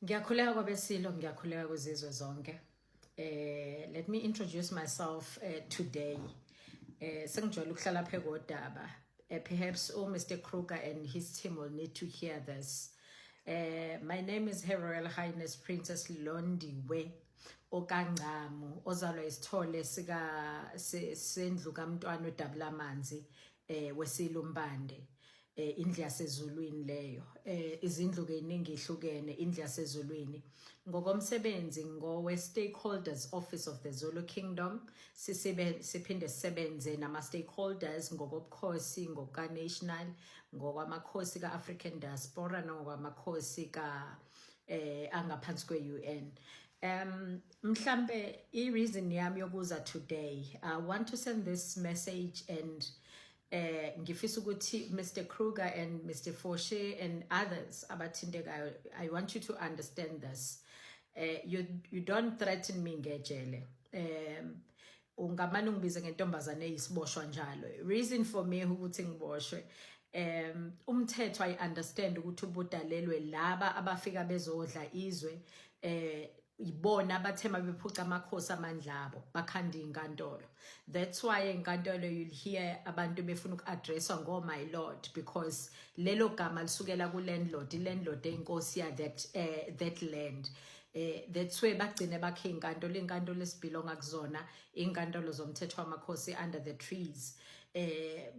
Ngiyakhuleka kwabesilo, ngiyakhuleka kwizizwe zonke. Let me introduce myself today. Sengijwayele ukuhlala phe kodaba. Perhaps Mr. Kruger and his team will need to hear this. My name is Her Royal Highness Princess Londiwe okaNgcamu, ozalwa isithole sika sendlu kaMntwana uDabulamanzi wesilumbande, indlu yasezulwini leyo. Izindlu ke iningi, ihlukene indlu yasezulwini. Ngokomsebenzi ngowe Stakeholders Office of the Zulu Kingdom. Sisibe siphinde sisebenze nama stakeholders ngokobukhosi, ngoka national, ngokwamakhosi ka African diaspora, nangokwamakhosi ka angaphansi kwe UN. Mhlambe i reason yami yokuza today, I want to send this message and ngifisa ukuthi Mr Kruger and Mr Forshey and others abathintekayo, I want you to understand this. You don't threaten me ngejele. Ungamane ungibize ngentombazane eyisiboshwa njalo. Reason for me ukuthi ngiboshwe, umthetho, I understand ukuthi ubudalelwe laba abafika bezodla izwe, ibona abathema bephuca amakhosi amandla abo, bakhanda inkantolo. That's why enkantolo you'll hear abantu befuna uku-addresswa ngo "my lord", because lelo gama lisukela ku-landlord, i-landlord eyinkosi ya that land. That's why bagcine bakhe inkantolo, inkantolo esibhilonga kuzona, inkantolo zomthetho wamakhosi under the trees.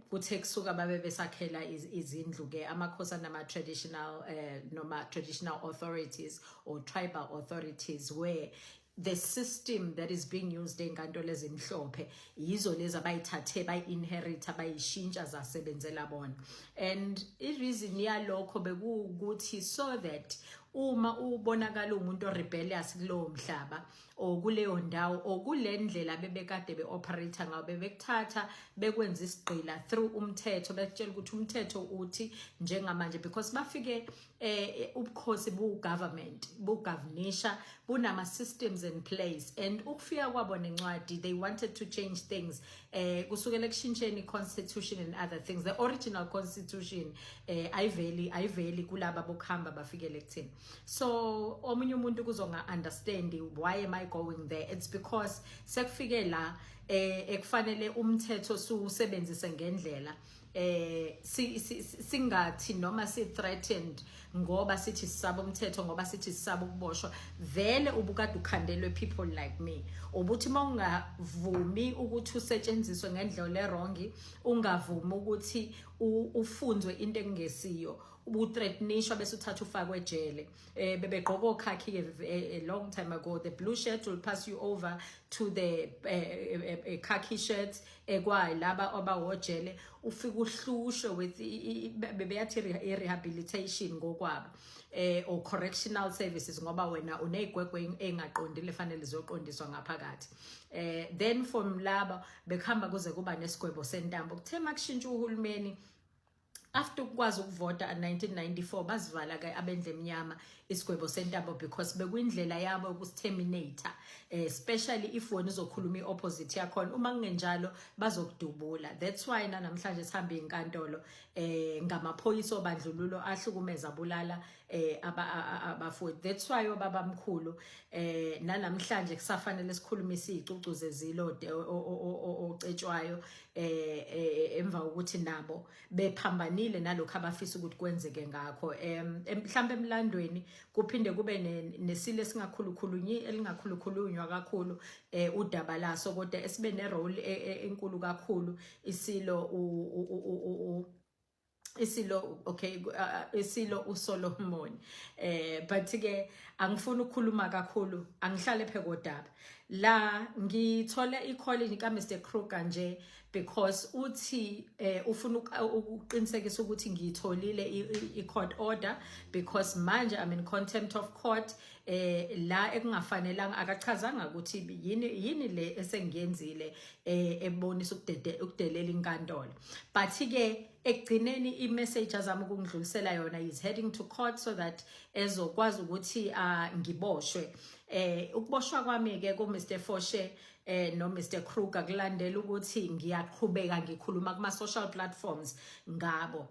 Kuthe kusuka babe besakhela izindlu ke amakhosi anama traditional noma traditional authorities or tribal authorities, where the system that is being used enkantolo ezimhlophe yizo lezi abayithathe, bayi-inherit, bayishintsha zasebenzela bona. And i-reason yalokho bekuwukuthi so that uma ubonakala umuntu o-rebellious kulowo mhlaba or kuleyo ndawo or kule ndlela bebekade be-operate ngayo, bebekuthatha bekwenza isigqila through umthetho, bekutshela ukuthi umthetho uthi njengamanje, because bafike ubukhosi bu-government bu-governisha, bunama systems in place. And ukufika kwabo nencwadi, they wanted to change things, kusukela ekushintsheni i-constitution and other things. The original constitution ayiveli kulaba bokuhamba bafikele kuthini. So omunye umuntu kuzonga understand why am I going there. It's because sekufike la ekufanele umthetho siwusebenzise ngendlela, singathi noma si threatened ngoba sithi sisaba umthetho, ngoba sithi sisaba ukuboshwa. Vele ubukade ukhandelwe people like me ubuthi mawungavumi ukuthi usetshenziswe ngendlela e-wrong, ungavumi ukuthi ufunzwe into engesiyo, ubuthreatenishwa bese uthatha ufakwe ejele. Bebegqoka okhakhi ke a long time ago. The blue shirt will pass you over to the khaki shirt, ekwalaba abawojele, ufika uhlushwe with bebeyathi i-rehabilitation ngokwabo or correctional services, ngoba wena uneyigwegwe engaqondile, fanele ziyoqondiswa ngaphakathi. Then from laba bekuhamba kuze kuba nesigwebo sentambo. Kuthe makushintsha uhulumeni after ukwazi ukuvota 1994, bazivala ke abendle emnyama isigwebo sentambo, because bekuyindlela yabo yokusiterminate, especially if wena uzokhuluma iopposite yakhona. Uma kungenjalo bazokudubula. That's why namhlanje sihamba inkantolo ngamaphoyisa obandlululo ahlukumeza, bulala abafowethu. That's why obabamkhulu nanamhlanje kusafanele sikhulumise izicucu zezilo ocetshwayo, emva kokuthi nabo bephambanile nalokho abafisa ukuthi kwenzeke ngakho. Mhlambe emlandweni kuphinde kube nesilo esingakhulukhulunyi, elingakhulukhulunywa kakhulu udaba laso, kodwa esibe ne role enkulu kakhulu, isilo isilo, okay, isilo uSolomon. But ke angifuni ukukhuluma kakhulu, angihlale phe kodaba la. Ngithole i-calling ka Mr Kruger nje because uthi ufuna ukuqinisekisa ukuthi ngiyitholile i-court order, because manje I'm in contempt of court, la ekungafanelanga. Akachazanga ukuthi yini yini le esengiyenzile ebonisa ukudelela inkantolo, but ke ekugcineni i-message azama ukungidlulisela yona is heading to court so that ezokwazi ukuthi ngiboshwe. Ukuboshwa kwami ke ku Mr Foshe no Mr Kruger kulandela ukuthi ngiyaqhubeka ngikhuluma kuma social platforms ngabo.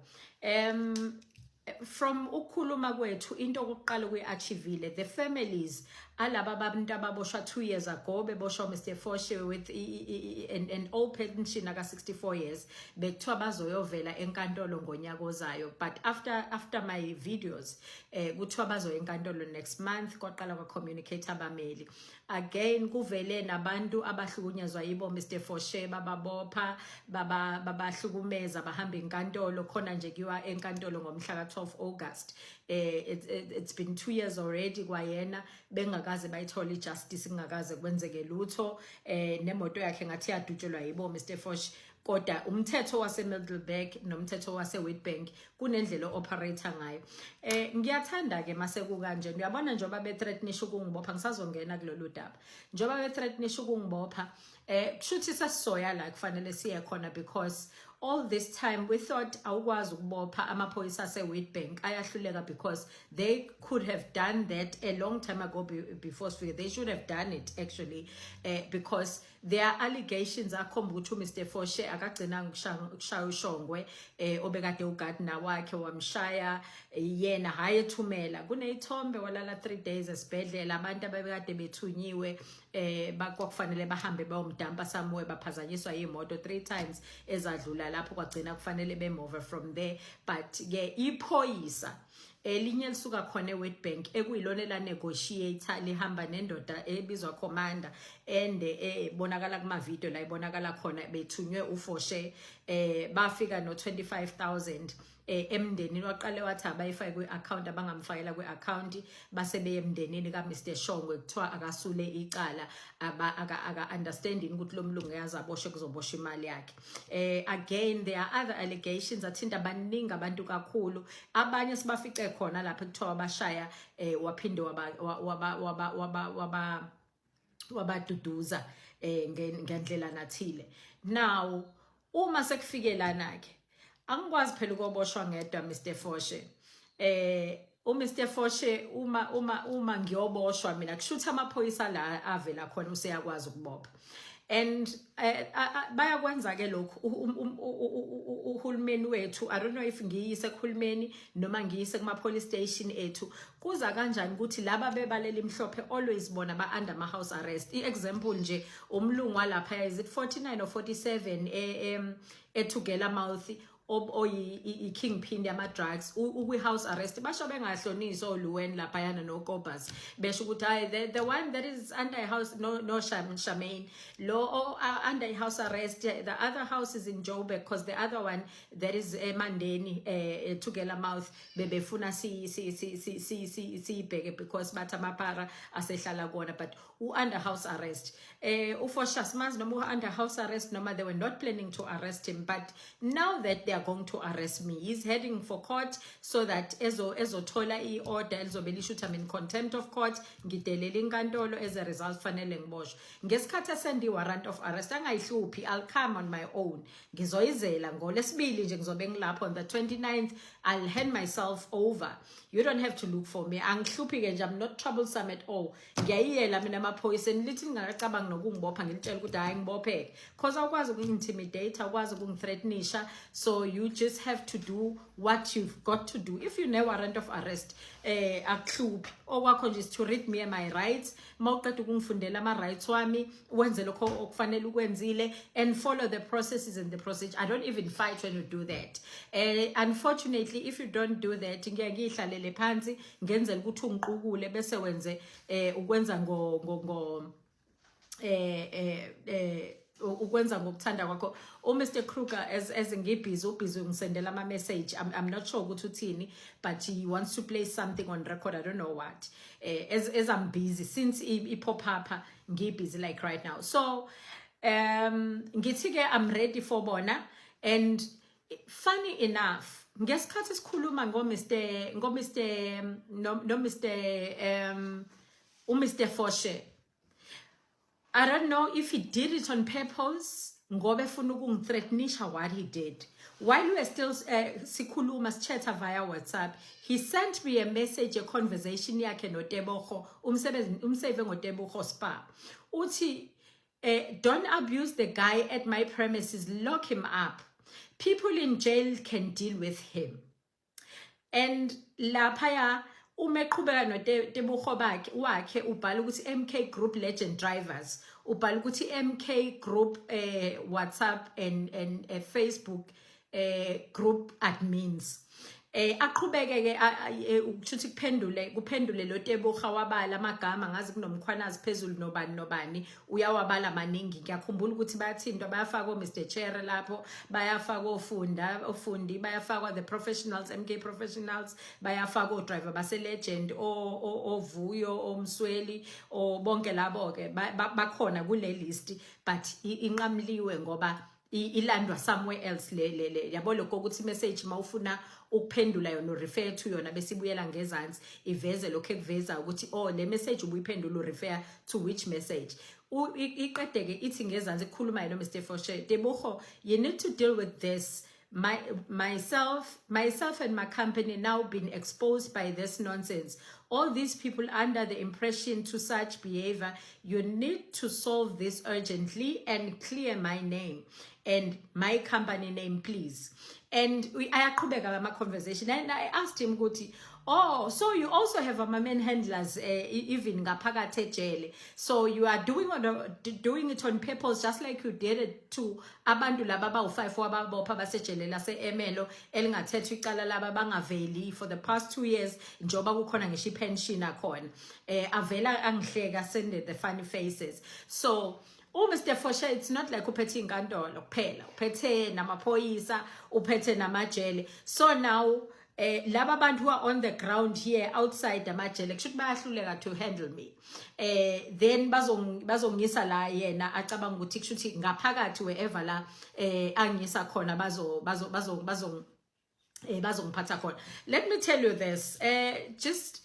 From ukukhuluma kwethu, into okokuqala kuyi-achievile, the families alaba abantu ababoshwa 2 years ago, beboshwa Mr Foshe with an old pension aka 64 years, bekuthiwa bazoyovela enkantolo ngonyaka ozayo, but after my videos kuthiwa bazoya enkantolo next month. Kwaqala kwa-communicate abameli again, kuvele nabantu abahlukunyezwa yibo Mr Foshe, bababopha, baba babahlukumeza, bahamba enkantolo khona nje, kuyiwa enkantolo ngomhla ka-12 August. It's been 2 years already kwayena bengakaze bayithola ijustice, kungakaze kwenzeke lutho. Nemoto yakhe ngathi yadutshelwa yibo Mr Foshe, kodwa umthetho wase-Middelburg nomthetho wase-Witbank kunendlela o-operate ngayo. Ngiyathanda ke mase kukanje, uyabona, njengoba be-threatenisha ukungibopha, ngisazongena kulolu daba, njengoba be-threatenisha ukungibopha, kushuthi sesisoya la kufanele siye khona, because all this time we thought awukwazi ukubopha amaphoyisa ase-Witbank, ayahluleka, because they could have done that a long time ago before sifike. They should have done it actually, because there are allegations akhomba ukuthi uMr Foshe akagcinanga ukushaya uShongwe, obekade ugardener wakhe, wamshaya yena, hayi ethumela kuneyithombe, walala 3 days esibhedlela. Abantu abebekade bethunyiwe kwakufanele bahambe bayomdampa somewhere, baphazanyiswa yimoto 3 times ezadlula lapho, kwagcina kufanele bemove from there. But ke iphoyisa elinye lisuka khona eWitbank, ekuyilona ela negotiator, lihamba nendoda ebizwa Commander ende ebonakala kuma video la ibonakala khona bethunywe uFoshe, bafika no 25,000 emndenini. Waqale wathi abayifake kwi-account, abangamfakela kwi-account, base beye emndenini ka-Mr Shongwe, kuthiwa akasule icala, aba aka understanding ukuthi lo mlungu yazi aboshwe, kuzoboshwa imali yakhe. Again, there are other allegations athinta baningi abantu kakhulu, abanye sibafice khona lapha kuthiwa bashaya, waphinde waba waba waba waba waba wabaduduza ngendlela nathile. Now uma sekufike lana ke, angikwazi phela ukuboshwa ngedwa Mr Foshe. uMr Foshe, uma ngiyoboshwa mina, kushuthi amaphoyisa la avela khona useyakwazi ukubopha, and bayakwenza ke lokhu uhulumeni wethu. I don't know if ngiyise kuhulumeni noma ngiyise kuma police station ethu. Kuza kanjani ukuthi laba bebalela imhlophe always bona ba under ma house arrest? I-example nje, umlungu walapha, is it 49 or 47 eTugela Mouth, oyi i-kingpin yama-drugs, ukwi-house arrest, basho bengahlonisi oLuwen laphayana noCobus, besho ukuthi hayi, the one that is under a house, no Shamaine lo under a house arrest. The other house is in Joburg, because the other one that is eMandeni, Tugela Mouth, bebefuna si si si si si si siyibheke because bathi amaphara asehlala kona, but u-under house arrest. UFoshe simazi noma u-under house arrest noma they were not planning to arrest him, but now that they are going to arrest me, he's heading for court so that ezothola i-order elizobe lisho ukuthi I'm in contempt of court, ngidelela inkantolo, as a result fanele ngiboshwe. Ngesikhathi esenda i-warrant of arrest, angayihluphi, I'll come on my own, ngizoyizela ngolesibili nje, ngizobe ngilapho on the 29th. I'll hand myself over, you don't have to look for me. Angihluphi-ke nje, I'm not troublesome at all. Ngiyayiyela mina amaphoyiseni, lithi ningakacabangi nokungibopha, ngilitshela ukuthi hhayi, ngibopheke, 'cause awukwazi ukungi-intimidate, awukwazi ukungithreatenisha. So you just have to do what you've got to do. If you ne-warrant of arrest, akuhluphi, okwakho nje is to read me my rights. Mawuqeda ukungifundela ama-rights wami, wenze lokho okufanele ukwenzile and follow the processes and the procedure. I don't even fight when you do that. Unfortunately, if you don't do that, ngeke ngiyihlalele phansi ngenzela ukuthi ungiqukule bese wenze ukwenza ngo ngo ngo eh eh eh ukwenza ngokuthanda kwakho. uMr Kruger, as ngibusy, ubusy ungisendela ama message. I'm not sure ukuthi uthini, but he wants to play something on record, I don't know what. As I'm busy, since i pop up ngibusy like right now, so ngithi ke I'm ready for bona. And funny enough, ngesikhathi sikhuluma ngo Mr no Mr uMr Foshe, I don't know if he did it on purpose ngoba efuna ukungithreatenisha. What he did, while we were still sikhuluma, sichatha via WhatsApp, he sent me a message, a conversation yakhe noTebogo, umsebenzi umsave ngoTebogo Spa. Uthi, "Don't abuse the guy at my premises. Lock him up. People in jail can deal with him." And laphaya uma eqhubeka noTebogo bakhe wakhe, ubhala ukuthi MK Group Legend Drivers, ubhala ukuthi MK Group WhatsApp and Facebook group admins. Aqhubeke ke ukuthi kuphendule lo Teboga, wabala amagama, ngazi kunoMkhwanazi phezulu, nobani nobani, uyawabala maningi. Ngiyakhumbula ukuthi bayathintwa, bayafaka o Mr Chere lapho, bayafaka ofunda ofundi, bayafakwa the professionals, MK professionals, bayafaka o driver base Legend, oVuyo, oMsweli, o bonke labo ke bakhona kule list, but inqamliwe ngoba ilandwa somewhere else. Le yabo, lokho ukuthi message mawufuna ukuphendula yona, refer to yona, bese ibuyela ngezansi iveze lokho ekuveza ukuthi, oh, le message ubuyiphendula, refer to which message. Iqedeke ithi ngezansi kukhuluma yena Mr Foshe, "Tebogo, you need to deal with this. My myself myself and my company now been exposed by this nonsense. All these people under the impression to such behavior. You need to solve this urgently and clear my name and my company name, please." And we ayaqhubeka ama conversation and I asked him ukuthi, "Oh, so you also have ama man handlers even ngaphakathi ejele? So you are doing it on purpose, just like you did it to abantu laba abawu5 wababopha basejele lase Ermelo, elingathethwa icala laba bangaveli for the past 2 years, njoba kukhona ngisho ipension akhona?" Avela angihleka, send the funny faces. So uMr Foshe, it's not like uphethe inkantolo kuphela, uphethe namaphoyisa, uphethe namajele. So now laba bantu who are on the ground here outside amajele, kusho ukuthi bayahluleka to handle me. Then bazongisa la yena acabanga ukuthi kusho ukuthi ngaphakathi, wherever la angisa khona, bazo bazo bazo bazo eh bazongiphatha khona. Let me tell you this, just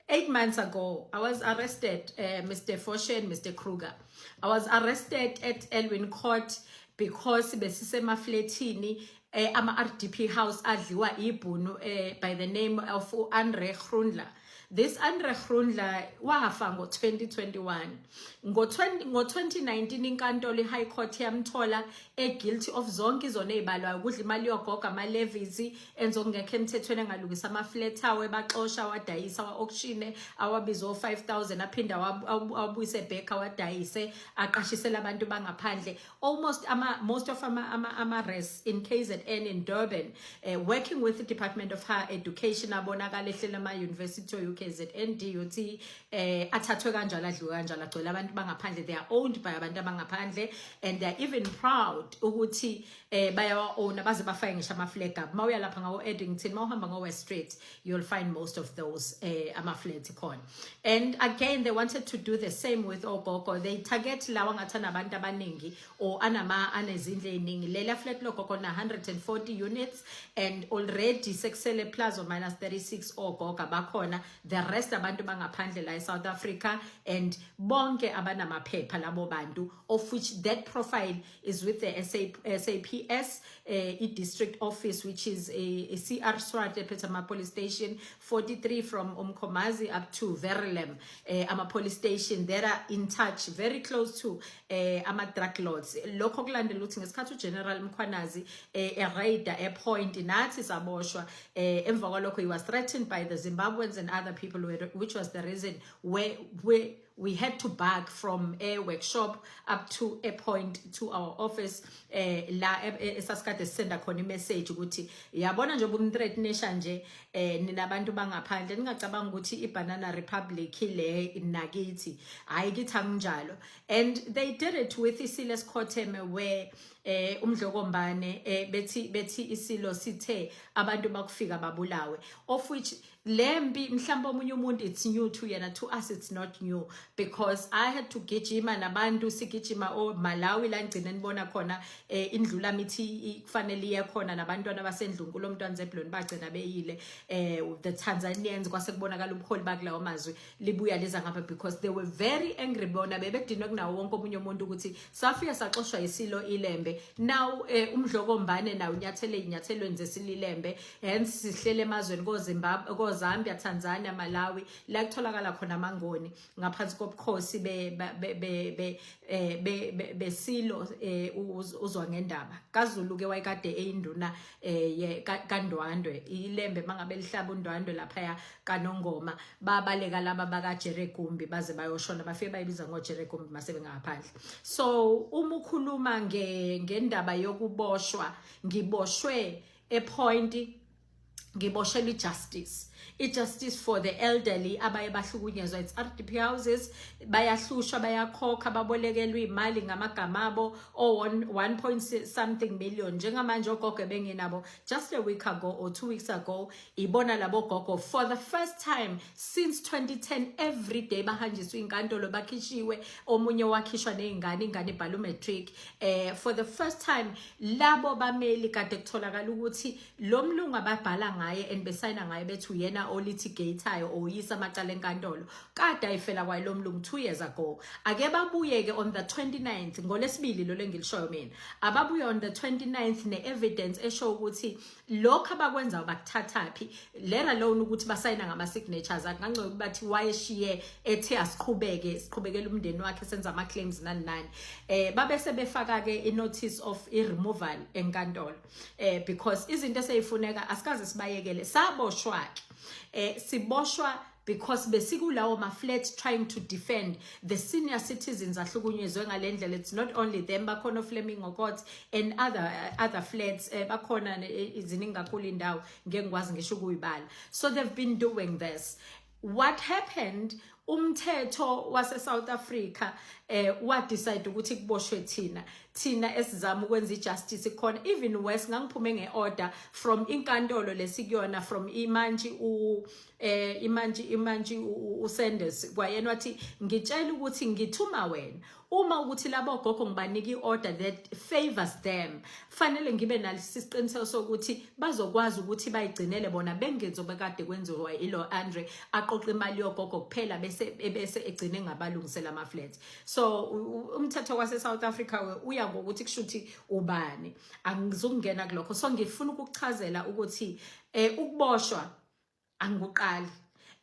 8 months ago I was arrested, Mr Foshe and Mr Kruger. I was arrested at Elwin Court because besisemafletini ama RDP house adliwa ibhunu by the name of Andre Groenler. This Andre Groenler wafa ngo-2021. Ngo-2019 inkantolo i-High Court yamthola e-guilty of zonke izono ey'balwayo, ukudla imali yogogo, ama-levies enze okungekho emthethweni, engalungisa ama-flat awe, baxosha, wadayisa, wa-auction, awabiza o-5000, aphinde awabuyise back, awadayise, aqashisele abantu bangaphandle. Almost ama, most of ama-res in KZN, in Durban, working with the Department of Higher Education, abonakala ehlela ama-university o-UKZN, DUT, athathwe kanjalo, adliwe kanjalo, agcwele abantu bangaphandle. They are owned by abantu abangaphandle and they are even proud ukuthi bayawa-owna, baze bafake ngisho ama-flag up. Mawuya lapha ngawo-Addington, mawuhamba ngo-West Street, you'll find most of those ama-flats khona. And again, they wanted to do the same with ogogo. They target lawa ngathi anabantu abaningi or anama anezindlu ey'ningi. Lela flat logogo na 140 units and already sekusele plus or minus 36 ogogo abakhona, the rest abantu bangaphandle la eSouth Africa, and bonke abanamaphepha labo bantu, of which that profile is with the SA, SAPS i-district office, which is a CR Swart ePhetama police station, 43 from Umkomazi up to Verulam, ama police station that are in touch, very close to ama drug lords. Lokho kulandela ukuthi ngesikhathi uGeneral Mkhwanazi eraida ePoint, nathi saboshwa. Emva kwalokho he was threatened by the Zimbabweans and other people, which was the reason where we had to back from a workshop up to a point to our office, la esasikade sisenda khona imessage ukuthi, yabona, njengoba umthreatenisha nje ninabantu bangaphandle, ningacabanga ukuthi iBanana Republic le nakithi. Hayi, kithi akunjalo. And they did it with isilo esikhotheme, where uMdlokombane bethi isilo sithe abantu bakufika babulawe, of which lempi mhlawumbe omunye umuntu it's new to yena, to us it's not new, because I had to gijima nabantu, sigijima o Malawi la ngcina nibona khona indlula mithi kufanele iye khona, nabantwana basendlunkulu, umntwana Zebulon, bagcina beyile. The Tanzanians, kwase kubonakala ubuholi bakulawo mazwi libuya liza ngapha because they were very angry. Bona bebedinwe kunawo wonke omunye umuntu ukuthi safika saxoshwa isilo iLembe. Now uMdlokombane nawo unyathele inyathelweni zesilo iLembe, hence sihlele emazweni koZimbabwe, ko Zambia, Tanzania, Malawi, la kutholakala khona amaNgoni ngaphansi kobukhosi be be be be eh, be besilo uZwangendaba kaZulu ke, wayekade eyinduna kaNdwandwe. ILembe mangabe lihlaba uNdwandwe lapha kaNongoma, babaleka laba baka Jeregumbi baze bayoshona, bafike bayibiza ngoJeregumbi mase bengaphandle. So uma ukhuluma ngendaba yokuboshwa, ngiboshwe ePoint, ngiboshelwa i-justice, i-justice for the elderly abaye bahlukunyezwa. It's RDP houses, bayahlushwa, bayakhokha, babolekelwa imali ngamagama abo o 1 point something million. Njengamanje ogogo benginabo just a week ago or 2 weeks ago, ibona labo gogo for the first time since 2010 every day bahanjiswa inkantolo, bakhishiwe, omunye wakhishwa nezingane, ingane ibhala umatric. For the first time labo bameli kade kutholakala ukuthi lo mlungu ababhala ngaye and besayina ngaye bethi uyena olitigateayo, oyisa amacala enkantolo, kade ayifela kwayo lo mlungu 2 years ago. Ake babuye ke on the 29th, ngolesibili lo lengilishoyo mina, ababuye on the 29th ne-evidence esho ukuthi lokho abakwenzayo bakuthathaphi, let alone ukuthi basayina ngama-signatures akhe. Ngangcono bathi wayeshiye ethe asiqhubeke, siqhubekele umndeni wakhe, senza ama-claims, nani nani. Babe sebefaka ke i-notice of i-removal enkantolo because izinto eseyifuneka asikaze sibayekele. Saboshwa ke, siboshwa because besikulawo ma-flat trying to defend the senior citizens ahlukunyezwe ngale ndlela. It's not only them, bakhona oFlamingo Court and other flats, bakhona ziningi kakhulu indawo, ngeke ngikwazi ngisho ukuyibala. So they've been doing this. What happened, umthetho wase South Africa wa decide ukuthi kuboshwe thina esizama ukwenza ijustice khona. Even worse, ngangiphume ngeorder from inkantolo lesikuyona, from imantshi u eh imantshi imantshi uSanders kwayena, wathi ngitshela ukuthi ngithuma wena uma ukuthi labo gogo ngibanika iorder that favors them, fanele ngibe nalisiqiniseko sokuthi bazokwazi ukuthi bayigcinele bona, bengenzi obekade kwenziwa ilo Andre, aqoqa imali yogogo kuphela bese egcine ngabalungisela ama flats. So umthetho wase South Africa uya ngokuthi kushuthi ubani. Angizukungena kulokho. So ngifuna ukukuchazela ukuthi ukuboshwa angikuqali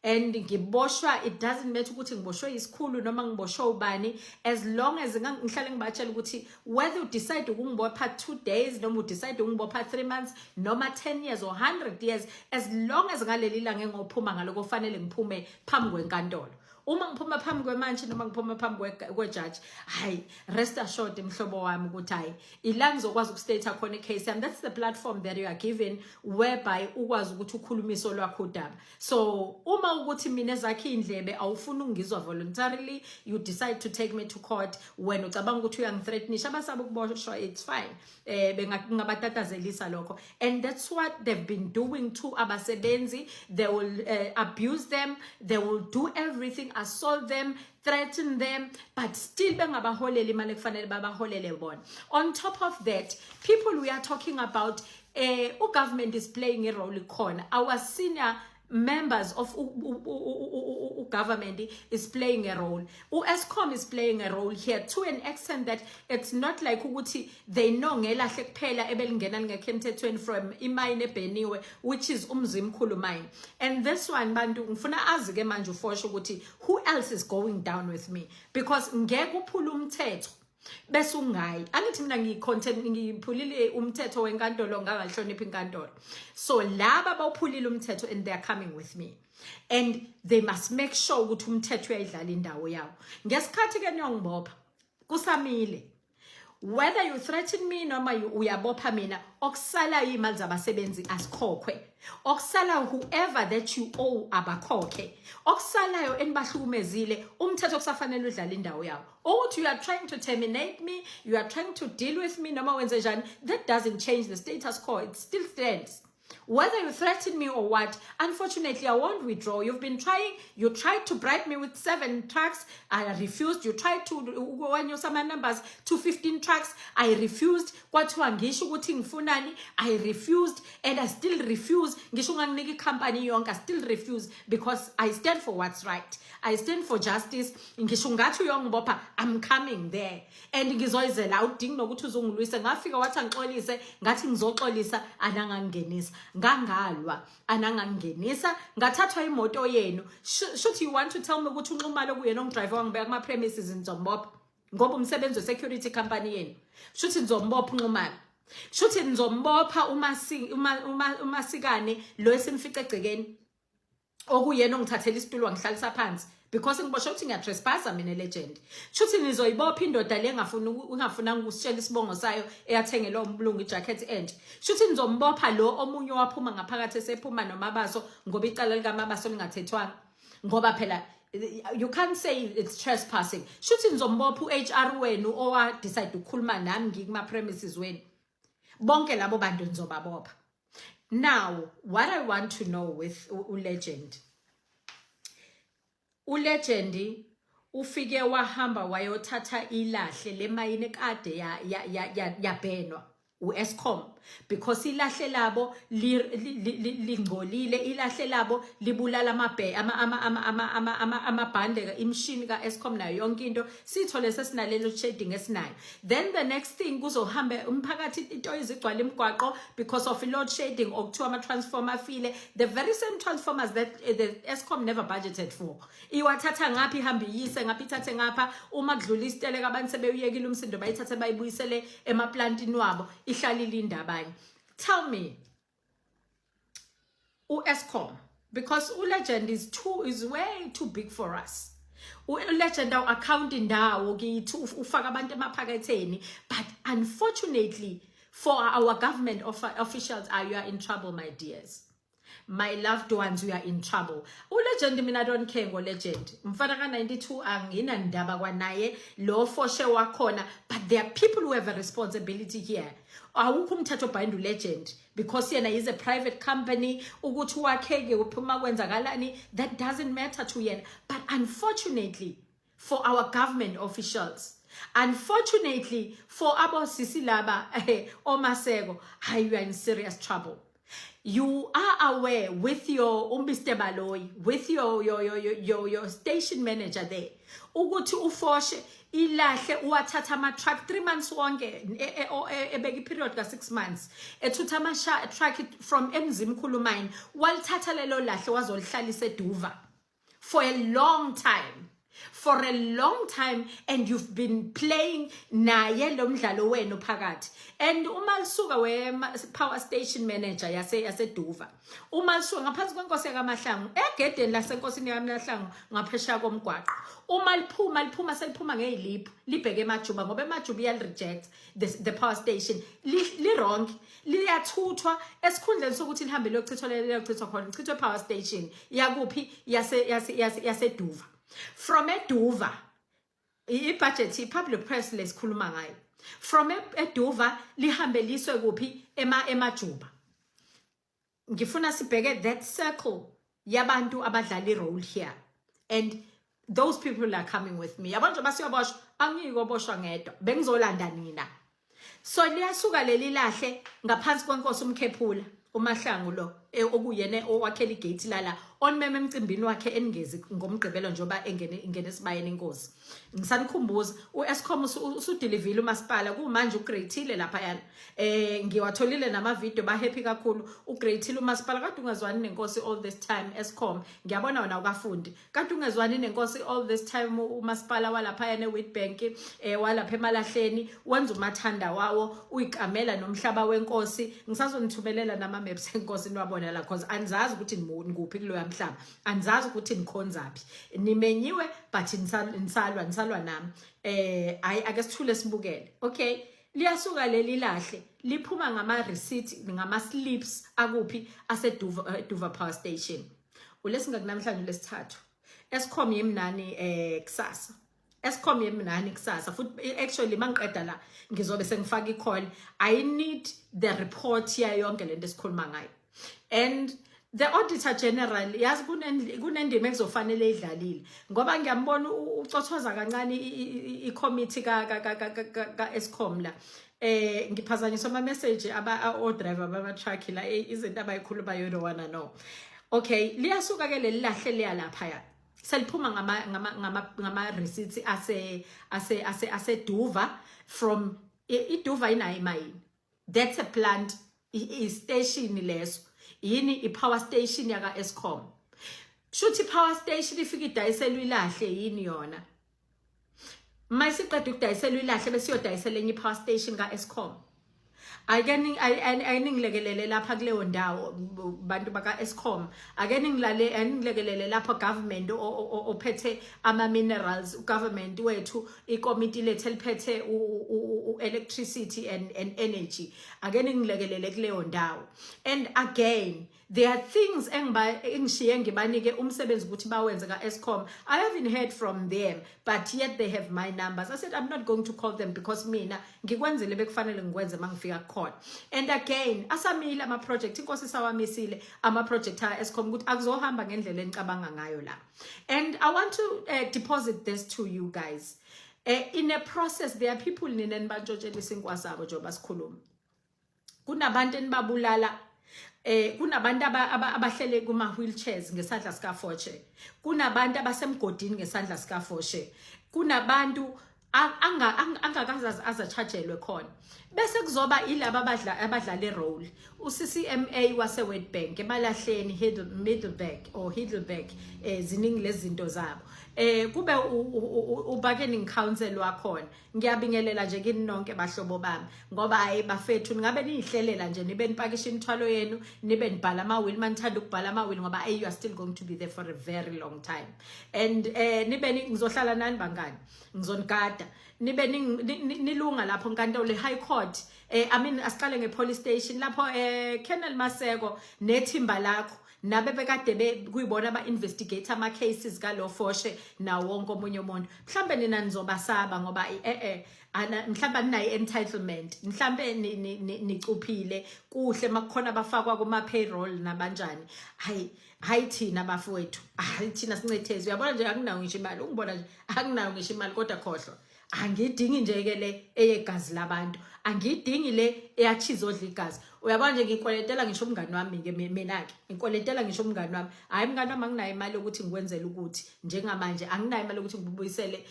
and ngiboshwa, it doesn't matter ukuthi ngiboshwe isikhulu noma ngiboshwe ubani, as long as ngihlale ngibatshela ukuthi whether you decide ukungibopha 2 days noma udecide ukungibopha 3 months noma 10 years or 100 years, as long as ngaleli langa engophuma ngaloko fanele ngiphume phambi kwenkantolo, uma ngiphuma phambi kwemantshi noma ngiphuma phambi kwejaji, hayi, rest assured mhlobo wami ukuthi hayi, ila ngizokwazi ukustate khona icase yami. That's the platform that you are given whereby ukwazi ukuthi ukhulumise olwakho udaba. So uma ukuthi mina ezakhe indlebe awufuni ukungizwa voluntarily, you decide to take me to court, wena ucabanga ukuthi uyangithreatenisha, abasaba ukuboshwa, it's fine, bengabatatazelisa lokho. And that's what they've been doing to abasebenzi. They will abuse them, they will do everything, assault them, threaten them, but still bengabaholeli imali ekufanele babaholele bona. On top of that, people we are talking about, government is playing a role khona. Our senior members of government is playing a role. U-Eskom is playing a role here to an extent that it's not like ukuthi they know ngelahle kuphela ebelingena lingekho emthethweni from imayini ebheniwe, which is uMzimkhulu mine. And this one, bantu, ngifuna azi ke manje ufosho ukuthi who else is going down with me, because ngeke uphule umthetho bese ungayi. Angithi mina ngiyi-content, ngiphulile umthetho wenkantolo, ngangahlonipha inkantolo. So laba bawuphulile umthetho and they are coming with me and they must make sure ukuthi umthetho uyayidlala indawo yawo. Ngesikhathi ke niyongibopha kusamile, whether you threaten me noma uyabopha mina, okusalayo imali zabasebenzi asikhokhwe, okusalayo whoever that you owe abakhokhe, okusalayo enibahlukumezile, umthetho kusafanele udlale indawo yawo. Ukuthi you are trying to terminate me, you are trying to deal with me, noma wenze njani, that doesn't change the status quo. It still stands whether you threaten me or what. Unfortunately, I won't withdraw. You've been trying. You tried to bribe me with seven trucks, I refused. You tried to wenyusa my numbers to 15 trucks, I refused. Kwathiwa ngisho ukuthi ngifunani, I refused and I still refuse. Ngisho unganginika ikhampani yonke, I still refuse, because I stand for what's right, I stand for justice. Ngisho ungathi uyongibopha, I'm coming there and ngizoyizela. Awudingi nokuthi uzongilwise. Ngafika wathi angixolise, ngathi ngizoxolisa, anangangingenisa. Ngangalwa, anangangingenisa, ngathathwa imoto yenu. Shuthi you want to tell me ukuthi uNxumalo kuyena ongidrive wangibeka kuma premises? Nizombopha ngoba umsebenzi we-security company yenu. Shuthi nizombopha uNxumalo, shuthi nizombopha uMasikane lo esimfice egcekeni, okuyena ongithathela isitulo wangihlalisa phansi because ngiboshe ukuthi ngiyatrespassa mina, legend. Shuthi nizoyibopha indoda le engafuni ungafunanga ukusitshela isibongo sayo, eyathengelwa umlungu ijacket entsha. Shuthi nizombopha lo omunye owaphuma ngaphakathi esephuma noMabaso, ngoba icala likaMabaso lingathethwanga, ngoba phela you can't say it's trespassing. Shuthi nizombopha u-HR wenu owa decide ukukhuluma nami ngikuma premises wenu. Bonke labo bantu nizobabopha. Now, what I want to know with uLegend, uLegend ufike wahamba wayothatha ilahle lemayini kade yabhenwa uEskom because ilahle labo lingcolile, ilahle labo libulala amabhe ama ama ama ama ama ama amabhande, imishini kaEskom nayo yonke into. Sithole sesinalelo shedding esinayo. Then the next thing, kuzohamba umphakathi, into izigcwala imigwaqo because of load shedding, okuthiwa ama transformer afile, the very same transformers that the Eskom never budgeted for. Iwathatha ngapha, ihambe iyise ngapha, ithathe ngapha. Uma kudlula isiteleka, abantu sebeyuyekile umsindo, bayithathe bayibuyisele emaplantini wabo, ihlalile indabanye. Tell me, uEskom, because uLegend is way too big for us. ULegend awu account indawo kithi, ufaka abantu emaphaketheni. But unfortunately for our government officials, are you are in trouble, my dears, my loved ones, you are in trouble. ULegend, mina I don't care ngoLegend, mfana ka-92, anginandaba kwanaye lo foshe wakhona, but there are people who have a responsibility here. Awukho umthetho bind uLegend because yena is a private company. Ukuthi wakheke uphuma kwenzakalani, that doesn't matter to yena. But unfortunately for our government officials, unfortunately for abosisi laba oMaseko, hayi, you are in serious trouble. You are aware with your uMr Baloyi, with your station manager there, ukuthi ufoshe ilahle uwathatha ama truck 3 months wonke, ebeka iperiod ka 6 months, ethutha ama truck from eMzimkhulu mine, walithatha lelo lahle wazolihlalisa eDuva for a long time, for a long time, and you've been playing naye lo mdlalo wenu phakathi. And uma lisuka we power station manager yaseDuva, uma lisuka ngaphansi kwenkosi yakaMahlangu, egedeni lasenkosini yakaMahlangu ngaphesheya komgwaqo, uma liphuma, liphuma seliphuma ngeziliphu, libheke eMajuba, ngoba eMajuba iyali-reject the power station. Li wrong, liyathuthwa esikhundleni sokuthi lihambe liyochithwa, liyochithwa khona, lichithwe power station yakuphi? YaseDuva. From eDuva, i-budget, i-public press lesikhuluma ngayo, from eDuva lihambe liswe kuphi? EmaJuba. Ngifuna sibheke that circle yabantu abadlala i-role here, and those people are coming with me. Yabo, njengoba siyoboshwa, angiyikoboshwa ngedwa, bengizolanda nina. So liyasuka leli lahle ngaphansi kwenkosi uMkhephula uMahlangu lo, okuyena owakhela igate lala onimeme emcimbini wakhe eningezi ngoMgqibelo, njengoba engene ingene esibayeni inkosi. Ngisanikhumbuza, uEskom usudelivile umasipala, kumanje ugradile lapha yana. Ngiwatholile nama video, ba happy kakhulu. Ugradile umasipala. Kade ungezwani nenkosi all this time, Eskom. Ngiyabona wena ukafundi, kade ungezwani nenkosi all this time. Umasipala walapha yana eWitbank, walapha emalahleni, wenza umathanda wawo, uyikamela nomhlaba wenkosi. Ngisazonithumelela nama maps enkosi niwabona la, cause anizazi ukuthi nikuphi kuloya mhlaba, anizazi ukuthi nikhonzaphi. Nimenyiwe, but nisalwa nami. Hayi, ake sithule sibukele. Okay, liyasuka leli lahle, liphuma ngama receipt, ngama slips akuphi? AseDuva, Duva power station. Ulesingaku namhlanje lesithathu. Eskom yimnani kusasa, Eskom yimnani kusasa futhi. Actually, mangiqeda la ngizobe sengifaka i-call. I need the report yayo yonke lento esikhuluma ngayo. And the auditor general, yazi kunendima ekuzofanele idlalile, ngoba ngiyambona ucothoza kancane i-committee ka Eskom la. Ngiphazanyiswa ama message aba o driver bama truck la, izinto abayikhuluma, you don't wanna know. Okay, liyasuka ke leli lahle, liya lapha ya, seliphuma ngama receipts ase Duva. From iDuva inayo imayini, that's a plant. I-station leso yini? I-power station yaka Eskom. Kushuthi i-power station ifika idayiselwa ilahle yini yona? Mayisiqeda ukudayiselwa ilahle, bese iyodayisela enye i-power station ka-Eskom. Ake ayiningilekelele lapha kuleyo ndawo, bantu baka Eskom. Ake ningilale, aningilekelele lapha, government ophethe ama minerals, government wethu, ikomiti lethu eliphethe u-electricity and energy. Ake ningilekelele kuleyo ndawo. And again, there are things engiba engishiye ngibanike umsebenzi ukuthi bawenze ka Eskom. I haven't heard from them, but yet they have my numbers. I said I'm not going to call them because mina ngikwenzile bekufanele ngikwenze mangifika khona. And again, asamile ama project, inkosi sawamisile ama project a Eskom ukuthi akuzohamba ngendlela enicabanga ngayo la. And I want to deposit this to you guys. In a process, there are people nina nibantshontshelisa isinkwa sabo. Njengoba sikhuluma, kunabantu enibabulala, kunabantu abahlele kuma wheelchairs ngesandla sika Fortune, kunabantu abasemgodini ngesandla sika Fortune, kunabantu angakaze azachargelwe khona, bese kuzoba ilaba abadla abadlala irole, uCCMA wase Witbank, emalahleni, Middleburg or Heidelberg, ziningi lezi zinto zabo, kube ubargaining council wakhona. Ngiyabingelela nje kini nonke, bahlobo bami, ngoba hayi bafethu, ningabe niyihlelela nje, nibe nipakisha imithwalo yenu, nibe nibhala ama-will manithanda ukubhala ama-will, ngoba hey, you are still going to be there for a very long time. And nibe ngizohlala nani bangani, ngizonigada, nibe nilunga lapho nkantolo i-high court, I mean, asiqale nge-police station lapho, Colonel Maseko nethimba lakho, nabe bekade kuyibona aba-investigate ama-cases kalo Foshe nawo wonke omunye umuntu. Mhlambe nina nizobasaba ngoba mhlambe aninayo entitlement, mhlambe nicuphile kuhle makukhona abafakwa kuma payroll nabanjani. Hayi, hayi, thina bafowethu, hayi, thina sincethezi. Uyabona nje, anginayo ngisho imali, ungibona nje, anginayo ngisho imali, kodwa khohlwa, angidingi nje ke le eyegazi labantu, angidingi le eyachiza odla igazi. Uyabona nje, ngikweletela ngisho umngani wami ke mina ke, ngikweletela ngisho umngani wami. Hayi mngani wami, anginayo imali yokuthi ngikwenzele ukuthi njengamanje anginayo imali yokuthi ngibuyisele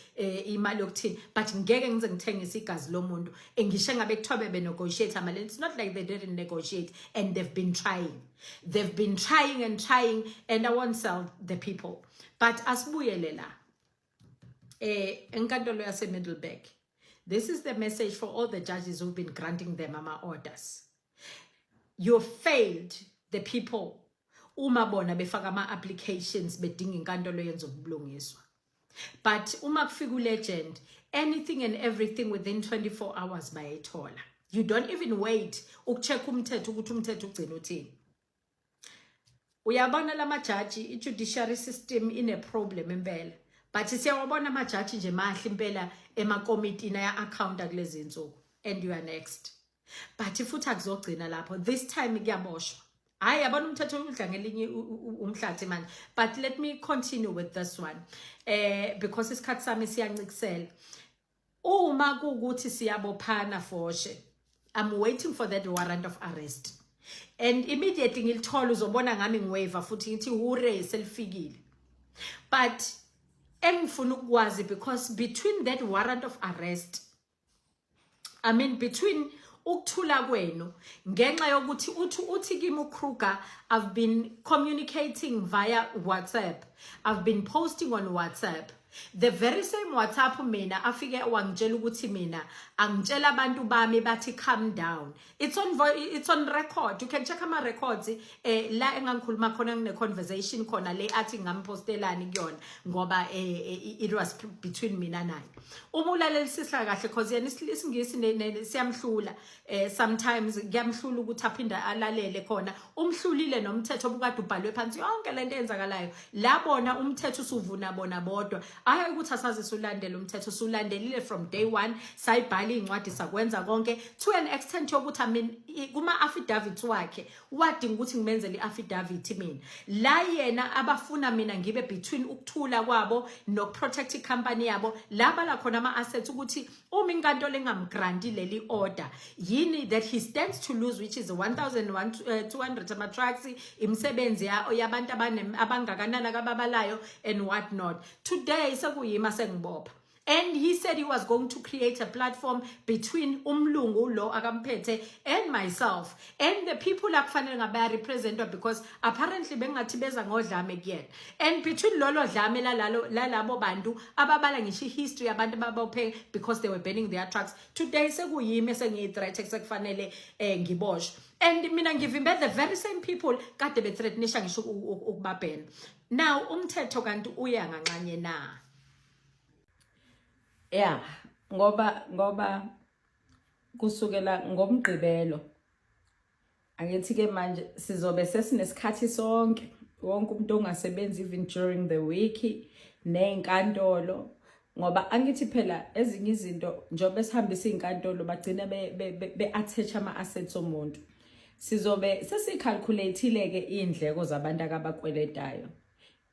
imali yokuthini, but ngeke ngize ngithengise igazi lomuntu. Ngisho ngabe kuthiwa bebe negotiate amali, it's not like they didn't negotiate, and they've been trying, they've been trying and trying, and I won't sell the people. But asibuyele la enkantolo yase Middelburg. This is the message for all the judges who've been granting them ama orders. You failed the people uma bona befaka ama applications bedinga inkantolo yenza ubulungiswa, but uma kufika ulegend, anything and everything within 24 hours bayayithola. You don't even wait ukucheck umthetho ukuthi umthetho ugcina uthini. Uyabona lamajaji, i-judiciary system ine problem impela, but siyawabona amajaji nje mahle impela emakomitini aya-accounta kulezi insuku, and you are next. But futhi akuzogcina lapho, this time kuyaboshwa. Hayi, yabona, umthetho udla ngelinye umhlathi manje. But let me continue with this one because isikhathi sami siyancikisela. Uma kuwukuthi siyabophana, Foshe, I'm waiting for that warrant of arrest, and immediately ngilithola, uzobona ngami ngiwave futhi ngithi hooray, selifikile. But engifuna ukwazi, because between that warrant of arrest, I mean, between ukuthula kwenu, ngenxa yokuthi uthi kimi uKruger, "I've been communicating via WhatsApp, I've been posting on WhatsApp," the very same WhatsApp mina afike wangitshela ukuthi mina angitshela abantu bami bathi calm down. It's on record, you can check ama records la engangikhuluma khona, ngine conversation khona le athi ngampostelani kuyona, ngoba it was between mina naye. Uma ulalelisisa kahle, cause yena isiNgisi siyamhlula, sometimes kuyamhlula ukuthi aphinde alalele khona, umhlulile nomthetho obukade ubhalwe phansi. Yonke lento eyenzakalayo la, bona umthetho usuvuna bona bodwa. Hayi ukuthi asaze sulandele umthetho, sulandelile from day one, sayibhala iy'ncwadi, sakwenza konke to an extent yokuthi, I mean, kuma affidavits wakhe wadinga ukuthi ngimenzele i-affidavit mina la yena abafuna mina ngibe between ukuthula kwabo nokuprotect icompany yabo la bala khona ama-assets, ukuthi uma inkantolo engamgranti leli order yini that he stands to lose, which is 1200 ama-trucks, imisebenzi yabantu abangakanani akababalayo and what not. Today sekuyima sengibopha. And he said he was going to create a platform between umlungu lo akamphethe and myself and the people akufanele ngabe bayarepresentwa, because apparently bengathi beza ngodlame kuyena. And between lolo dlame lalalo lalabo bantu ababala ngisho history abantu babophe because they were burning their trucks, today sekuyimi esengiyi-threat, sekufanele ngiboshwe. And mina ngivimbe the very same people kade bethreatenisha ngisho ukubabhena. Now umthetho kanti uya nganxanye na? Yeah, ngoba kusukela ngomgqibelo, angithi ke manje sizobe sesinesikhathi sonke, wonke umuntu ongasebenzi even during the week nezinkantolo, ngoba angithi phela ezinye izinto njengoba sihambisa izinkantolo bagcina be-attach ama-assets omuntu. Sizobe sesicalculateile ke indleko zabantu akabakweletayo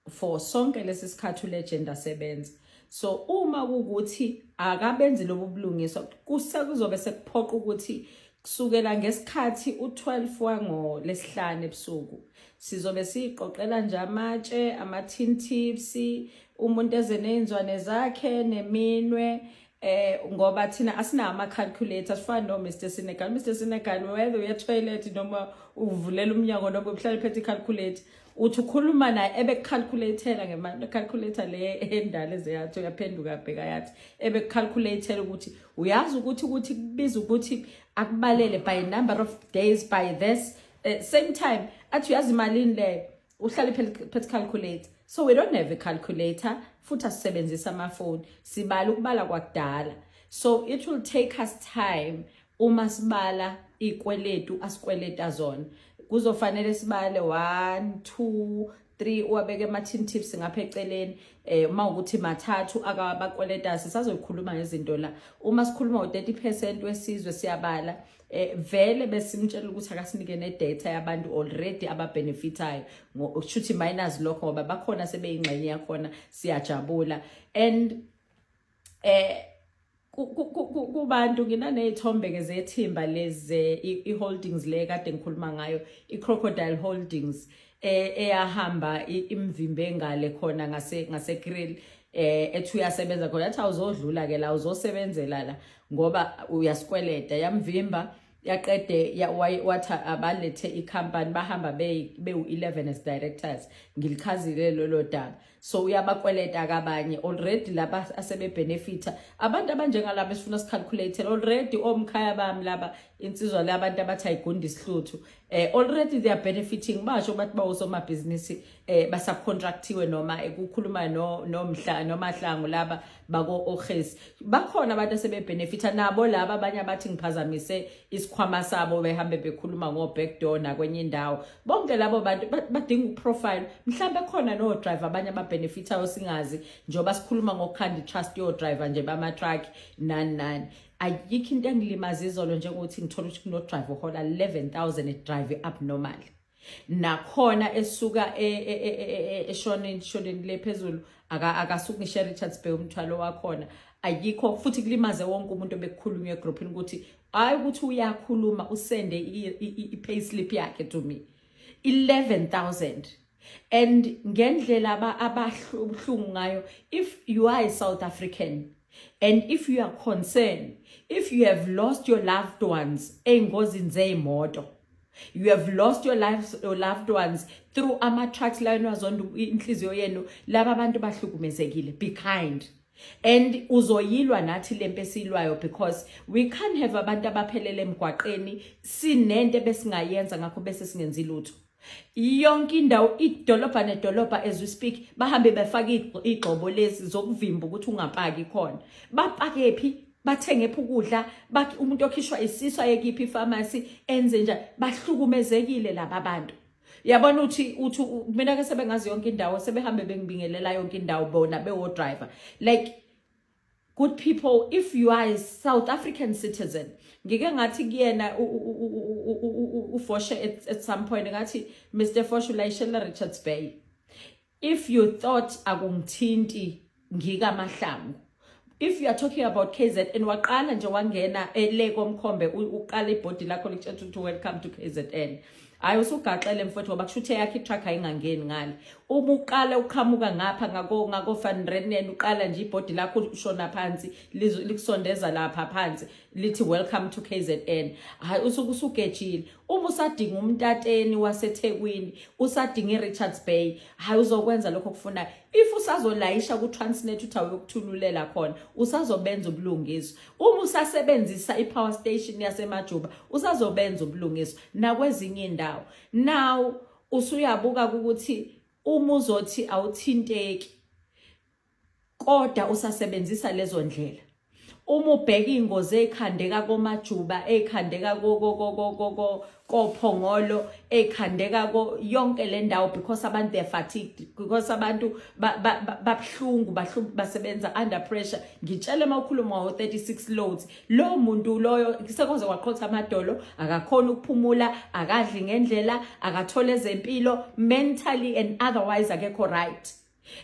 for sonke lesi sikhathi ulegend asebenza. So uma kukuthi akabenzi lobu bulungiswa, kusekuzobe sekuphoqa ukuthi kusukela ngesikhathi u12 wango lesihlanu ebusuku sizobe siqoqela nje amatshe, ama-tin tips, umuntu eze ney'nzwane zakhe neminwe, ngoba thina asinawo ama-calculator, sifana no Mr Senegal. Mr Senegal, whether uya toilet noma uvulela umnyango noma uhlala ephethe i-calculator, uthi ukhuluma naye ebekucalculatela ngemali, calculator le endala ezeyathi uyaphenduka bheka yathi ebekucalculatela ukuthi uyazi ukuthi kubiza ukuthi akubalele by number of days by this same time, athi uyazi imalini leyo, uhlale phethe calculator. So we don't have a calculator, futhi asisebenzisa amafoni, sibala ukubala kwakudala. So it will take us time uma sibala ikweletu asikweleta zona. Kuzofanele sibale 1 2 3, uwabeke ama-tin tips ngapha eceleni, uma ukuthi mathathu akabakweleta. Sisazoyikhuluma ngezinto la uma sikhuluma ngo-30% wesizwe siyabala. Vele besimtshela ukuthi akasinike ne-data yabantu already ababenefitayo, kushuthi minus lokho, ngoba bakhona sebeyingxenye yakhona. Siyajabula and kubantu nginaney'thombe ke zethimba lezi i-holdings le kade ngikhuluma ngayo, i-Crocodile Holdings, eyahamba imvimbe ngale khona ngase Kriel, ethi uyasebenza khona, yathi awuzodlula ke la, uzosebenzela la ngoba uyasikweleta. Yamvimba, yaqede wathi abalethe ikhampani, bahamba bewu-11 as directors. Ngilichazile lolo daba. So uyabakweleta kabanye already laba asebebenefita, abantu abanjengalaba esifuna sicalculate already, omkhaya bami laba, insizwa le abantu abathi ayigundi isihluthu, already they are benefiting. Basho bathi bawosomabhizinisi, basubcontractiwe noma kukhuluma no nomhla nomahlangu laba bako Oges, bakhona abantu asebebenefita nabo laba. Abanye abathi ngiphazamise isikhwama sabo, behambe bekhuluma ngo backdoor nakwenye indawo. Bonke labo bantu badinga uprofile. Mhlambe khona no driver abanye ababenefitayo singazi, njengoba sikhuluma ngokukhanda trust yo driver nje bama truck nani nani. Ayikho into engilimaza izolo njengokuthi ngithola ukuthi kuno driver ohola 11,000 e drive abnormal, nakhona esuka eshoneni le phezulu, akasuki ngisho Richards Bay umthwalo wakhona. Ayikho futhi kulimaze wonke umuntu obekukhulunywa egroupini ukuthi hayi ukuthi uyakhuluma, usende i-pay slip yakhe to me, 11,000. And ngendlela abahlungu ngayo, if you are a South African and if you are concerned, if you have lost your loved ones ey'ngozini zey'moto, you have lost your lives, your loved ones through ama-trucks la wazonda inhliziyo yenu, laba abantu bahlukumezekile. Be kind and uzoyilwa nathi lempi esiyilwayo, because we can't have abantu abaphelele emgwaqeni sinento ebesingayenza ngakho bese singenzi lutho. Yonke indawo, idolobha nedolobha, as we speak, bahambe befaka igxobo lezi zokuvimba ukuthi ungapaki khona. Bapake phi? Bathenge phi ukudla? Umuntu okhishwa isisu ayekiphi ipharmacy? Enze njani? Bahlukumezekile laba bantu. Yabona uthi mina ke sebengazi yonke indawo, sebehambe bengibingelela yonke indawo bona bewo driver. Like, good people, if you are a South African citizen, ngike ngathi kuyena uFoshe at some point, ngathi, "Mr Foshe, ulayishela Richards Bay. If you thought akungithinti ngikamahlangu, if you are talking about KZN, waqala nje wangena ele komkhombe, uqala ibhodi lakho likutshela ukuthi welcome to KZN. Hayi, usugaxele mfowethu, ngoba kusho ukuthi eyakho i-truck ayingangeni ngale. Uma uqala uqhamuka ngapha ngako Van Renen, uqala nje ibhodi lakho ushona phansi, likusondeza lapha phansi, lithi "Welcome to KZN." Hayi, usuke usugejile. Uma usadinga umtateni waseThekwini, usadinga iRichards Bay, hayi, uzokwenza lokho okufunayo. If usazolayisha ku-Transnet, uthi awuyokuthululela khona, usazobenza ubulungiswa. Uma usasebenzisa i-power station yaseMajuba, usazobenza ubulungiswa nakwezinye indawo. Now usuyabuka ukuthi uma uzothi awuthinteki kodwa usasebenzisa lezo ndlela, uma ubheka iy'ngozi ey'khandeka koMajuba, ey'khandeka koPhongolo, ey'khandeka ko yonke le ndawo, because abantu, they're fatigued, because abantu babuhlungu, basebenza under pressure. Ngitshele, uma ukhuluma ngo-36 loads, lowo muntu loyo sekwaze kwaqotha amadolo, akakhona ukuphumula, akadli ngendlela, akathole ezempilo, mentally and otherwise akekho right,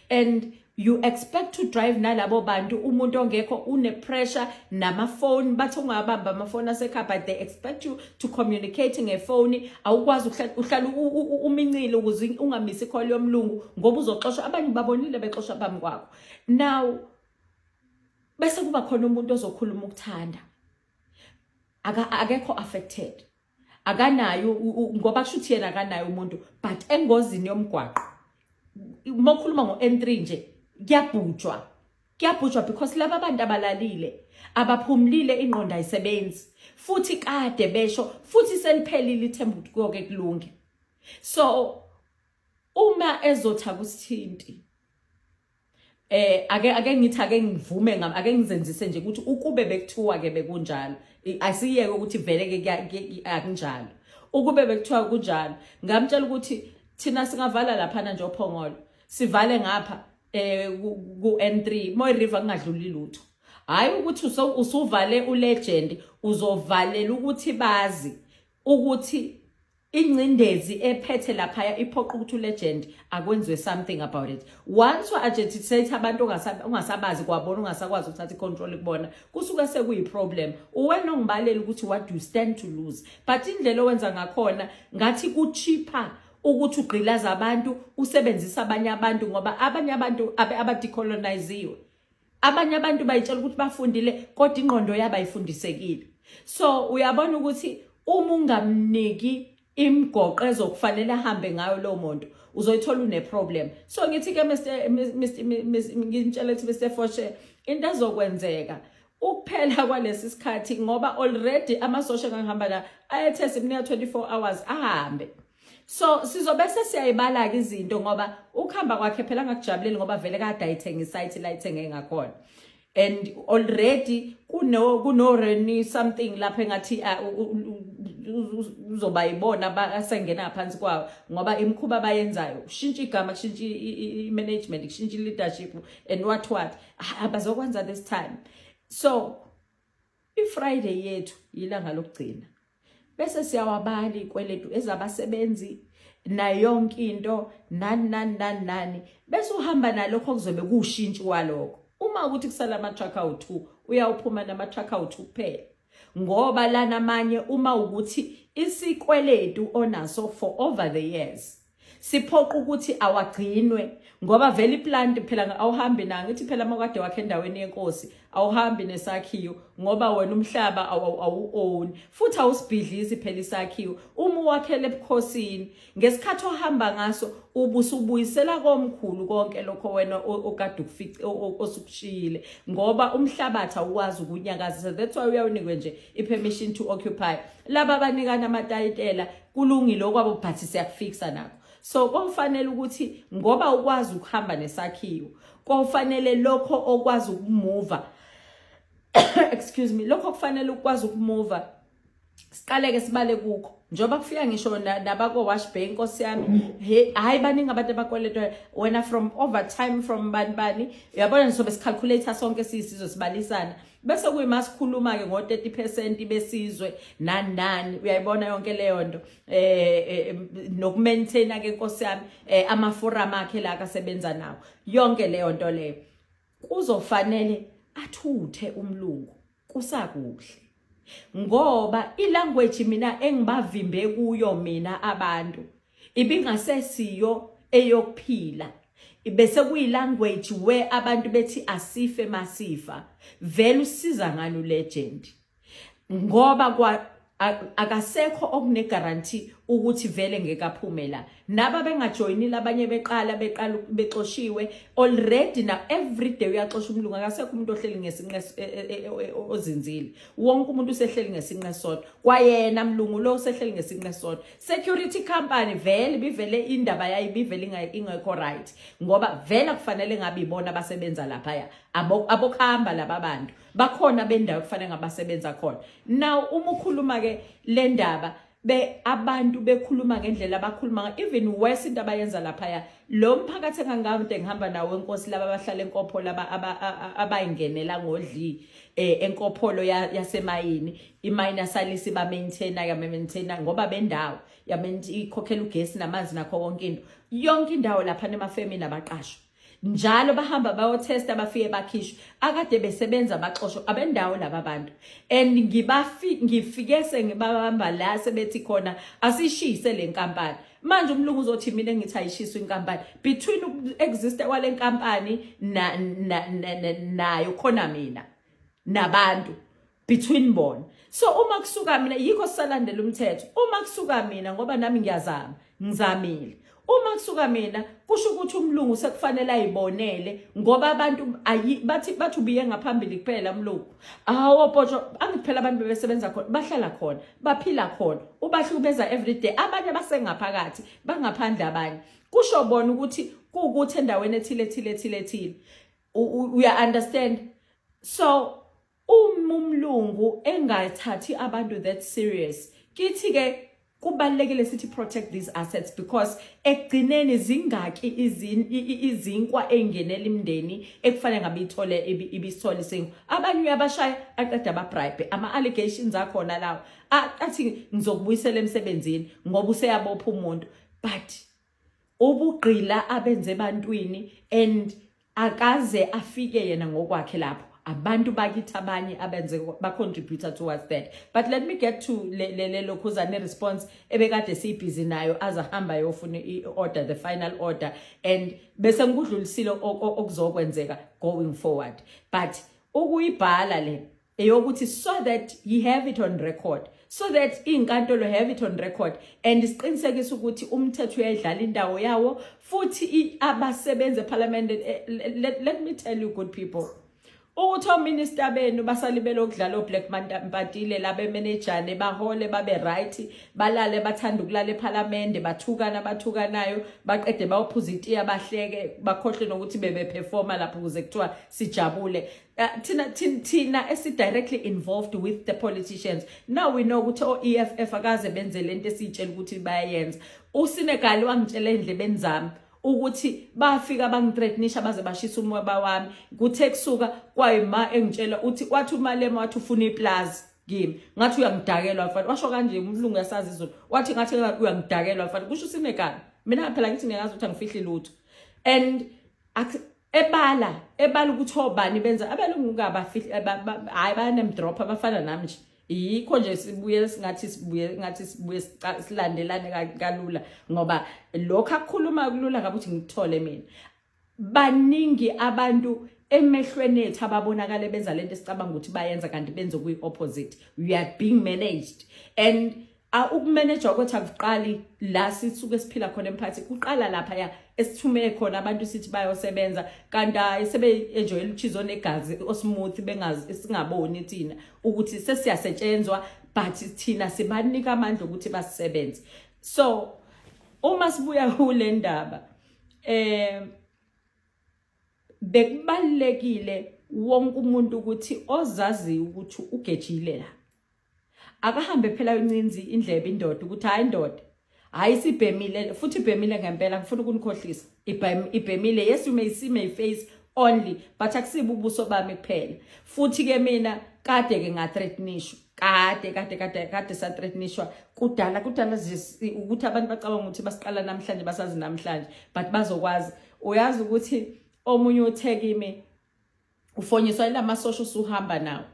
and you expect to drive nalabo bantu. Umuntu ongekho une-pressure, namafoni bathi ungabamba amafoni asekhaya, but they expect you to communicate ngefoni. Awukwazi, uhlala umincile ukuze ungamisi i-call yomlungu, ngoba uzoxoshwa. Abanye babonile bexoshwa phambi kwakho. Now bese kuba khona umuntu ozokhuluma ukuthanda, akekho affected, akanayo, ngoba kusho ukuthi yena akanayo umuntu, but engozini yomgwaqo, uma ukhuluma ngo-N3 nje, kuyabhujwa, kuyabhujwa, because laba bantu abalalile, abaphumlile, ingqondo ayisebenzi futhi. Kade besho futhi seliphelile ithemba ukuthi kuyoke kulunge. So uma ezotha kusithinti, ake ngithi, ake ngivume ngam, ake ngizenzise nje ukuthi ukube bekuthiwa ke bekunjalo, asiyeke ukuthi vele ke akunjalo. Ukube bekuthiwa kunjalo, ngamtshela ukuthi thina singavala laphana nje oPhongolo, sivale ngapha ku N3 Mooi River, kungadluli lutho. Hayi ukuthi usuvale uLegend, uzovalela ukuthi bazi ukuthi ingcindezi ephethe laphaya iphoqa ukuthi uLegend akwenziwe something about it. Once wa-agitate abantu ungasabazi kwabona, ungasakwazi ukuthatha i-control kubona, kusuke sekuyi-problem. Uwena ongibalela ukuthi what do you stand to lose, but indlela owenza ngakhona ngathi ku-cheaper ukuthi ugqilaze abantu, usebenzise abanye abantu, ngoba abanye abantu abadecoloniziwe, abanye abantu bayitshela ukuthi bafundile, kodwa ingqondo yabo ayifundisekile. So uyabona ukuthi uma ungamniki imigoqo ezokufanele ahambe ngayo lowo muntu, uzoyithola une-problem. So ngithi ke Mr ngintshela ukuthi Mr Foshe, into ezokwenzeka ukuphela kwalesi sikhathi, ngoba already amasosha engangihamba la ayethe simnika 24 hours ahambe. So sizobe sesiyayibala ke izinto, ngoba ukuhamba kwakhe phela angakujabuleli, ngoba vele kade ayithenga isite la ayithenge ngakhona, and already kuno Reni something lapha engathi uzoba yibona basengena phansi kwawo, ngoba imikhuba abayenzayo kushintsha igama, kushintsha i-management, kushintsha i-leadership and what what. Abazokwenza this time. So iFriday yethu ilanga lokugcina, bese siyawabala ikweletu ezabasebenzi nayo yonke into, nani nani nani nani, bese uhamba nalokho kuzobe kuwushintsho kwalokho. Uma ukuthi kusala ama-truck awu-2, uyawuphuma nama-truck awu-2 kuphela, ngoba lana amanye, uma ukuthi isikweletu onaso for over the years siphoqa ukuthi awagcinwe, ngoba vele iplant phela awuhambi na. Ngithi phela mawukade wakhe endaweni yenkosi, awuhambi nesakhiwo, ngoba wena umhlaba awu-own futhi awusibhidlisi phela isakhiwo. Uma uwakhele ebukhosini, ngesikhathi ohamba ngaso ubusubuyisela komkhulu konke lokho wena okade ukufice osukushiyile, ngoba umhlabathi awukwazi ukunyakazisa. That's why uyawunikwe nje i-permission to occupy. Laba abanikana amatayitela kulungile okwabo, but siyakufixa nakho. So kofanele ukuthi ngoba ukwazi ukuhamba nesakhiwo, kofanele lokho okwazi ukumuva, excuse me, lokho kufanele ukwazi ukumuva, siqaleke sibale kukho, njengoba kufika ngisho nabako Wash Bay. Nkosi yami, he, hayi, baningi abantu abakweletwa wena from overtime, from bani bani. Uyabona, sobe sicalculate sonke siyisizwe, sibalisana, bese kuyima sikhuluma ke ngo 30% besizwe, nani nani. Uyayibona yonke leyo nto, nokumaintain ke, nkosi yami, ama forum akhe la akasebenza nawo, yonke leyo nto leyo kuzofanele athuthe umlungu kusakuhle. Ngoba ilanguage mina engibavimbe kuyo mina abantu ibingasesiyo eyokuphila, bese kuyilanguage where abantu bethi asife masifa. Vele usiza ngani ulegend? Ngoba kwa akasekho okune guarantee ukuthi vele ngeke aphumela. Naba bengajoyinile abanye beqala bexoshiwe already. Na every day uyaxosha umlungu. Akasekho umuntu ohleli ngesinqe ozinzile. Wonke umuntu usehleli ngesinqe sodwa. Kwayena mlungu lo usehleli ngesinqe sodwa. Security company vele bivele indaba yayo bivele ingekho right, ngoba vele kufanele ngabe ibona abasebenza laphaya, abokuhamba laba bantu bakhona bendawo kufanele ngabasebenza khona. Now uma ukhuluma ke le ndaba be abantu bekhuluma ngendlela abakhuluma ngayo, even worse into abayenza laphaya, lo mphakathi engangikade ngihamba nawo enkosi, laba abahlala enkopholo, abayingenela ngodli enkopholo yasemayini, imayini yasalisa iba maintainer, ya maintainer ngoba bendawo ya ikhokhela ugesi namanzi nakho konke into, yonke indawo lapha emafemini. Abaqashwa njalo bahamba bayotesta, bafike bakhishwe. Akade besebenza baxoshwa abendawo laba bantu. And ngibafi ngifike sengibabamba la sebethi khona asishise le nkampani. Manje umlungu uzothi mina ngithi ayishiswe inkampani. Between uku-exista kwale nkampani nayo khona mina nabantu between bona. So uma kusuka mina, yikho sisalandela umthetho. Uma kusuka mina, ngoba nami ngiyazama, ngizamile, uma kusuka mina kusho ukuthi umlungu sekufanele ayibonele, ngoba abantu bathi ubiye ngaphambili kuphela umlungu. Awo potsho, angithi phela abantu bebesebenza khona, bahlala khona, baphila khona, ubahlukubeza every day. Abanye basengaphakathi, bangaphandle abanye. Kusho bona ukuthi kuwukuthi endaweni ethile ethile ethile ethile, uya understand? So uma umlungu engathathi abantu that serious, kithi ke kubalekile sithi protect these assets, because ekugcineni zingaki izinkwa engenela imndeni ekufanele ngabe ithole ibisithole isinkwa? Abanye uyabashaya, aqeda ababribe. Ama allegations akhona lawo, athi ngizokubuyisela emsebenzini ngoba useyabopha umuntu, but ubugqila abenze ebantwini, and akaze afike yena ngokwakhe lapho. Abantu bakithi abanye abenze ba-contributor towards that. But let me get to le lokhuzane response ebekade siyibhizi nayo, azahamba yofuna i-order, the final order, and bese ngikudlulisile okuzokwenzeka going forward. But ukuyibhala le eyokuthi so that you have it on record, so that inkantolo have it on record, and siqinisekisa ukuthi umthetho uyayidlala indawo yawo. Futhi abasebenzi eParliament, let me tell you, good people, ukuthi ominister benu basalibele ukudlala oBlack Mpatile labe managerne, bahole babe right, balale, bathanda ukulala eParliament, bathukana bathukanayo, baqede bawuphuza itiya, bahleke, bakhohle nokuthi bebe performa lapho ukuze kuthiwa sijabule. Thina esi directly involved with the politicians, now we know ukuthi o-EFF akaze benze lento esiyitshela ukuthi bayayenza. USenegal wangitshela endlebeni zami ukuthi bafika bangithreatenisha, baze bashisa umoba wami. Kuthe kusuka kwayima engitshela uthi wathi uMalema wathi ufuna iplaza kimi, ngathi uyangidakelwa mfana. Washo kanje umlungu, yasazi izulu, wathi ngathi uyangidakelwa mfana, kusho uSenegal. Mina phela ngithi ngiyazi ukuthi angifihli lutho, and ebala ukuthi obani benza abelungu ngabafihli. Hayi, bayanemdrop abafana nami nje. Yikho nje sibuye singathi sibuye silandelane kalula, ngoba lokho akukhuluma kulula ngabe ukuthi ngikuthole mina. Baningi abantu emehlweni ethu ababonakala benza lento esicabanga ukuthi bayenza, kanti benze kuyi opposite. We are being managed, and ukumanage kwethu akuqali la sisuke siphila khona emphakathi, kuqala lapha ya esithumele khona abantu sithi bayosebenza, kanti hayi, sebe enjoyela uchizo negazi osmooth, bengazi, singaboni thina ukuthi sesiyasetshenzwa, but thina sibanika amandla ukuthi basisebenze. So uma sibuya kule ndaba, bekubalekile wonke umuntu ukuthi ozazi ukuthi ugejile la akahambe phela uyincinzi indlebe indoda, ukuthi hayi indoda, hayi, sibhemile futhi ibhemile ngempela. Ngifuna ukunikhohlisa, ibhemile. Yes, you may see my face only, but akusibo ubuso bami kuphela. Futhi ke mina kade ke ngathreatenishwa, kade kade kade kade sathreatenishwa kudala kudala nje, ukuthi abantu bacabanga ukuthi basiqala namhlanje, basazi namhlanje, but bazokwazi. Uyazi ukuthi omunye uthe kimi ufonyiswa ilamasosha usuhamba nawo.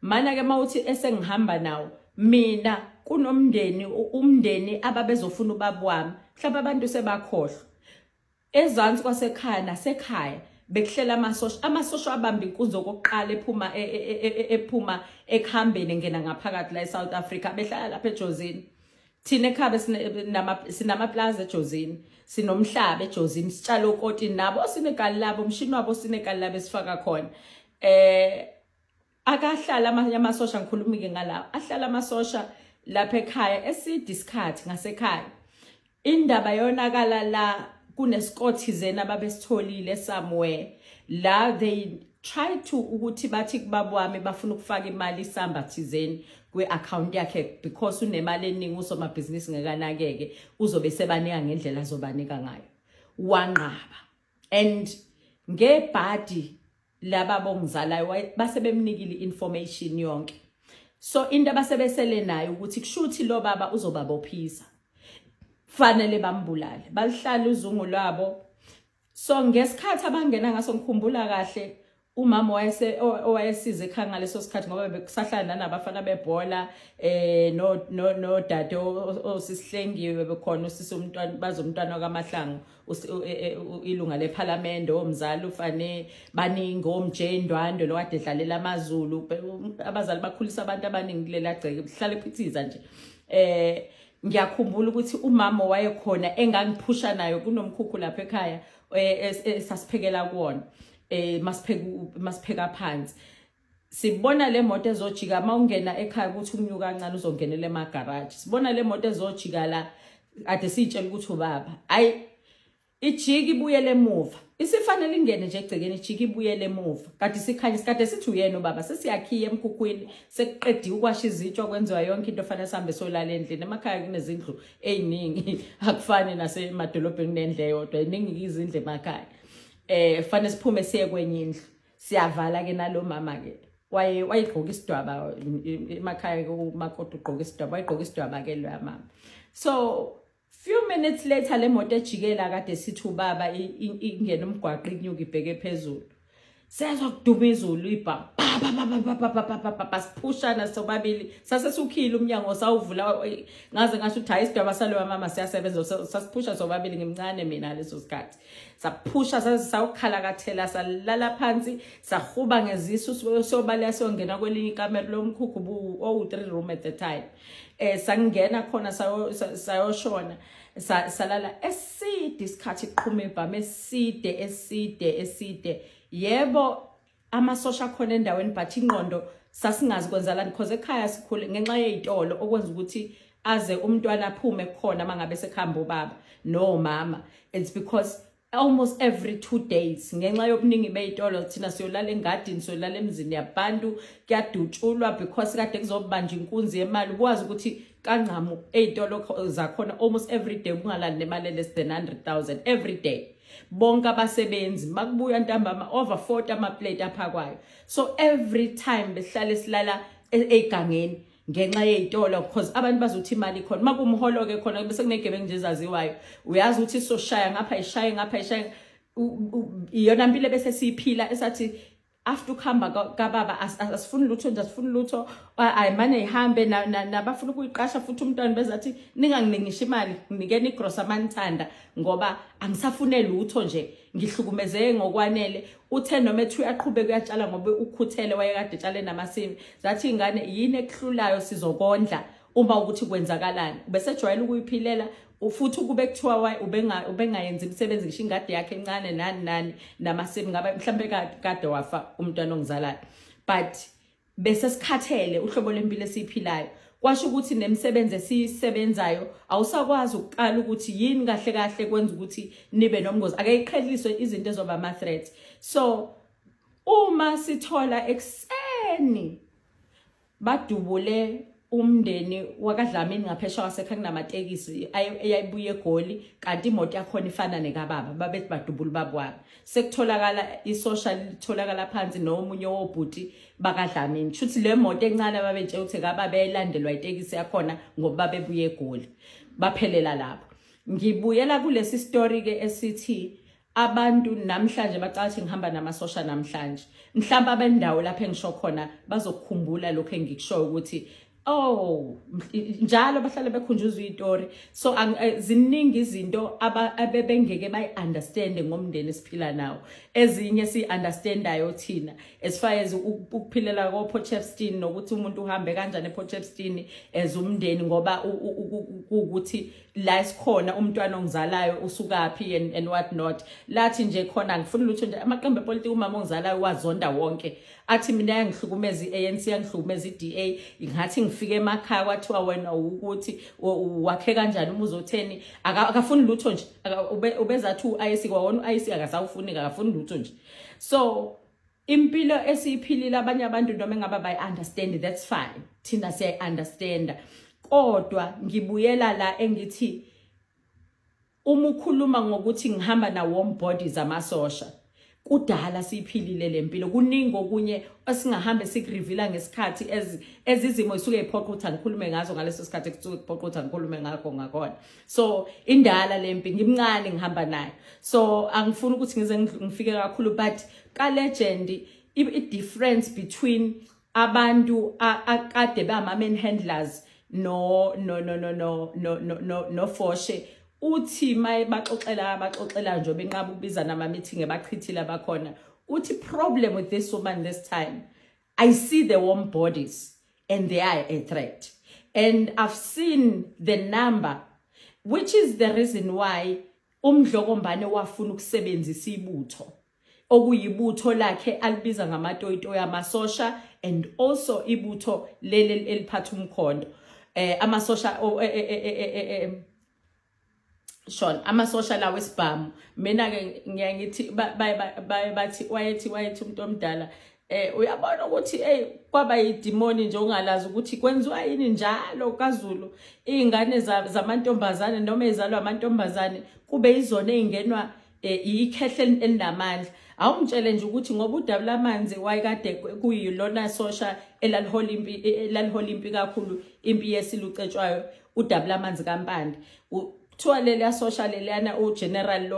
Mana ke mawuthi esengihamba nawo mina kunomndeni, umndeni ababezofuna ubaba wami, mhlawumbe abantu sebakhohlwa ezansi kwasekhaya nasekhaya bekuhlela amasosha. Amasosha abamba inkunzi okokuqala ephuma ephuma ekuhambeni ngena ngaphakathi la eSouth Africa, behlala lapha eJozini. Thina ekhaya sinamaplaza eJozini, sinomhlaba eJozini, sitshala okotini nabo, sinegali labo, umshini wabo, sinegali labo esifaka khona. Akahlala amanye amasosha, ngikhuluma-ke ngalawo ahlala amasosha lapha ekhaya eside isikhathi ngasekhaya. Indaba yonakala la kunesikothizeni ababesitholile somewhere la. They try to ukuthi bathi kubaba wami bafuna ukufaka imali isamba thizeni kwi-account yakhe because unemali eningi, usomabhizinisi, ngekanakeke uzobe sebanika ngendlela azobanika ngayo. Wanqaba, and ngebhadi laba bongizalayo base bemnikile information yonke. So into abasebesele nayo ukuthi kushuthi lo baba uzobabophisa, fanele bambulale, balihlala uzungu lwabo. So ngesikhathi abangena ngaso, ngikhumbula kahle, umama wayese owayesiza ekhaya ngaleso sikhathi, ngoba bekusahlala nanabafana bebhola, no no no dade osisihlengiwe bekhona, usisi umntwana bazomntwana kaMahlangu, ilunga lephalamende, omzali ufane baningi, omJ Ndwandwe lo kade edlalela amaZulu. Abazali bakhulisa abantu abaningi kulela gceke, kuhlala ephithiza nje. Ngiyakhumbula ukuthi umama wayekhona engangiphusha nayo kunomkhukhu lapha ekhaya esasiphekela kuwona, masipheka masipheka phansi, sibona le moto ezojika. Mawungena ekhaya ukuthi unyuka kancane uzongenela emagaraji, sibona le moto ezojika la ade siyitshela ukuthi ubaba. Ayi, ijiki ibuyele emuva, isifanele ingene nje egcekeni, ijiki ibuyele emuva kade sikhanye, sikade sithi uyena ubaba. Sesiyakhiya emkhukhwini, sekuqediwe ukwasha izitsha, kwenziwa yonke into, fanele sihambe solala endlini. Emakhaya kunezindlu ey'ningi, akufani nasemadolobheni kunendlu eyodwa, iningi izindlu emakhaya. Fanele siphume siye kwenye indlu, siyavala ke nalo mama ke waye wayigqoka isidwaba. Emakhaya umakoti ugqoka isidwaba, wayigqoka isidwaba ke lo mama. So few minutes later le moto ejikela kade sithi ubaba ingena umgwaqo, inyuka ibheke phezulu, sezwa kuduma izulu, ibha pa, siphushana sobabili. Sase sukhile umnyango, sawuvula, ngaze ngasho ukuthi hayi, isidwaba salowa mama siyasebenza. Sasiphusha sobabili, ngimncane mina leso sikhathi, saphusha saze sawukhalakathela, salala phansi, sahuba ngezisu, sobaleka siyongena kwelinye ikamelo lomkhukhu owu-3 room at the time. Sangena khona, sayoshona, salala eside isikhathi, iqhuma ibhamu eside eside eside. Yebo, amasosha akhona endaweni, but ingqondo sasingazi kwenzakalani because ekhaya sikhule ngenxa yey'tolo, okwenza ukuthi aze umntwana aphume khona mangabe sekuhamba ubaba nomama, it's because almost every 2 days, ngenxa yobuningi bey'tolo, thina siyolala engadini, siyolala emzini yabantu, kuyadutshulwa because kade kuzobanjwa inkunzi yemali. Ukwazi ukuthi kangcamu ey'tolo zakhona almost every day kungalali nemali less than 100,000 every day. Bonke abasebenzi makubuya ntambama, over 40 ama-plate aphakwayo. So every time behlale silala ey'gangeni ngenxa yey'tolo because abantu bazothi imali ikhona, uma kumholo-ke khona bese kunegebengu nje ezaziwayo, uyazi ukuthi isoshaya ngapha, ishaye ngapha, ishaye. Iyona mpilo bese siyiphila esathi after ukuhamba kababa asifuni lutho nje, asifuni lutho, ayimane ihambe. Nabafuna ukuyiqasha futhi umntwana bezathi ninganginingisha imali, nginikeni igrosa manithanda ngoba angisafune lutho nje, ngihlukumezeke ngokwanele. Uthe noma ethi uyaqhubeka uyatshala ngoba ukhuthele, wayekade etshale namasimi, zathi ingane yini ekuhlulayo, sizokondla uma ukuthi kwenzakalani. Ubesejwayele ukuyiphilela futhi ukube kuthiwa ubengayenzi imisebenzi, ngisho ingadi yakhe encane nani nani namasimi, ngabe mhlambe kade wafa umntwana ongizalayo. But bese sikhathele uhlobo lempilo esiyiphilayo, kwasho ukuthi nemisebenzi esiyisebenzayo awusakwazi ukukala ukuthi yini kahle kahle kwenza ukuthi nibe nomngozi, ake iqheliswe izinto ezoba ama-threat. So uma sithola ekuseni badubule umndeni wakaDlamini ngaphesheya kwasekhaya, kunamatekisi eyayibuye eGoli, kanti imoto yakhona ifana nekababa, babethi badubula ubaba wami. Sekutholakala isosha litholakala phansi nomunye wobhuti bakaDlamini, shuthi le moto encane ababetshela ukuthi kababa yayilandelwa itekisi yakhona ngoba babebuye eGoli. Baphelela lapho. Ngibuyela kulesi story ke esithi Abantu namhlanje bacathi ngihamba namasosha namhlanje. Mhlawumbe abendawo lapho engisho khona bazokukhumbula lokho engikushoyo ukuthi, oh, njalo bahlale bekhunjuzwa izitori. So ziningi izinto abebengeke bayi-understande ngomndeni esiphila nawo, ezinye siyi-understandayo thina, as far as ukuphilela ko-Potchefstroom nokuthi umuntu uhambe kanjani ePotchefstroom as umndeni, ngoba kuwukuthi la esikhona umntwana ongizalayo usukaphi and what not. Lathi nje khona angifuni lutho nje amaqembu epolitiki. Umama ongizalayo wazonda wonke, athi mina yangihlukumeza i-ANC, yangihlukumeza i-DA. Ngathi ngifike emakhaya kwathiwa wena ukuthi wakhe kanjani umuzi otheni. Akafuni lutho nje. Ubezathi u-IC kwawona u-IC akasawufuni, akafuni lutho nje. So impilo esiyiphilile, abanye abantu noma engaba bayi-understand, that's fine, thina siyayi-understanda. Kodwa ngibuyela la engithi uma ukhuluma ngokuthi ngihamba na warm bodies amasosha, kudala siyiphilile lempilo. Kuningi okunye esingahambe sikureveala ngesikhathi ezizimo isuke iphoqa ukuthi angikhulume ngazo ngaleso sikhathi kusuke kuphoqa ukuthi angikhulume ngakho ngakhona. So indala lempi, ngimncane ngihamba nayo, so angifuni ukuthi ngize ngifike kakhulu. But ka legend, i difference between abantu akade bama man handlers no Foshe, uthi maye baxoxela nje benqaba ukubiza nama meeting ebachithile abakhona, uthi problem with this woman this time, I see the warm bodies and they are a threat and I've seen the number, which is the reason why uMdlokombane wafuna ukusebenzisa ibutho okuyibutho lakhe alibiza ngamatoyitoyi amasosha and also ibutho leli eliphatha umkhondo, amasosha Sean, amasosha lawo esibhamu. Mina ke ngiya ngithi baye bathi wayethi umuntu omdala, uyabona ukuthi hey, kwaba yidimoni nje ungalazi ukuthi kwenziwa yini njalo kaZulu, izingane zamantombazane noma ezalwa amantombazane kube izona ezingenwa ikhehle elinamandla. Awungitshele nje ukuthi ngoba uDabula amanzi wayekade kuyilona sosha elalihola impi kakhulu, impi yesilucetshwayo, uDabula amanzi kaMpande. Kuthiwa leliya sosha leliyana, ugeneral lo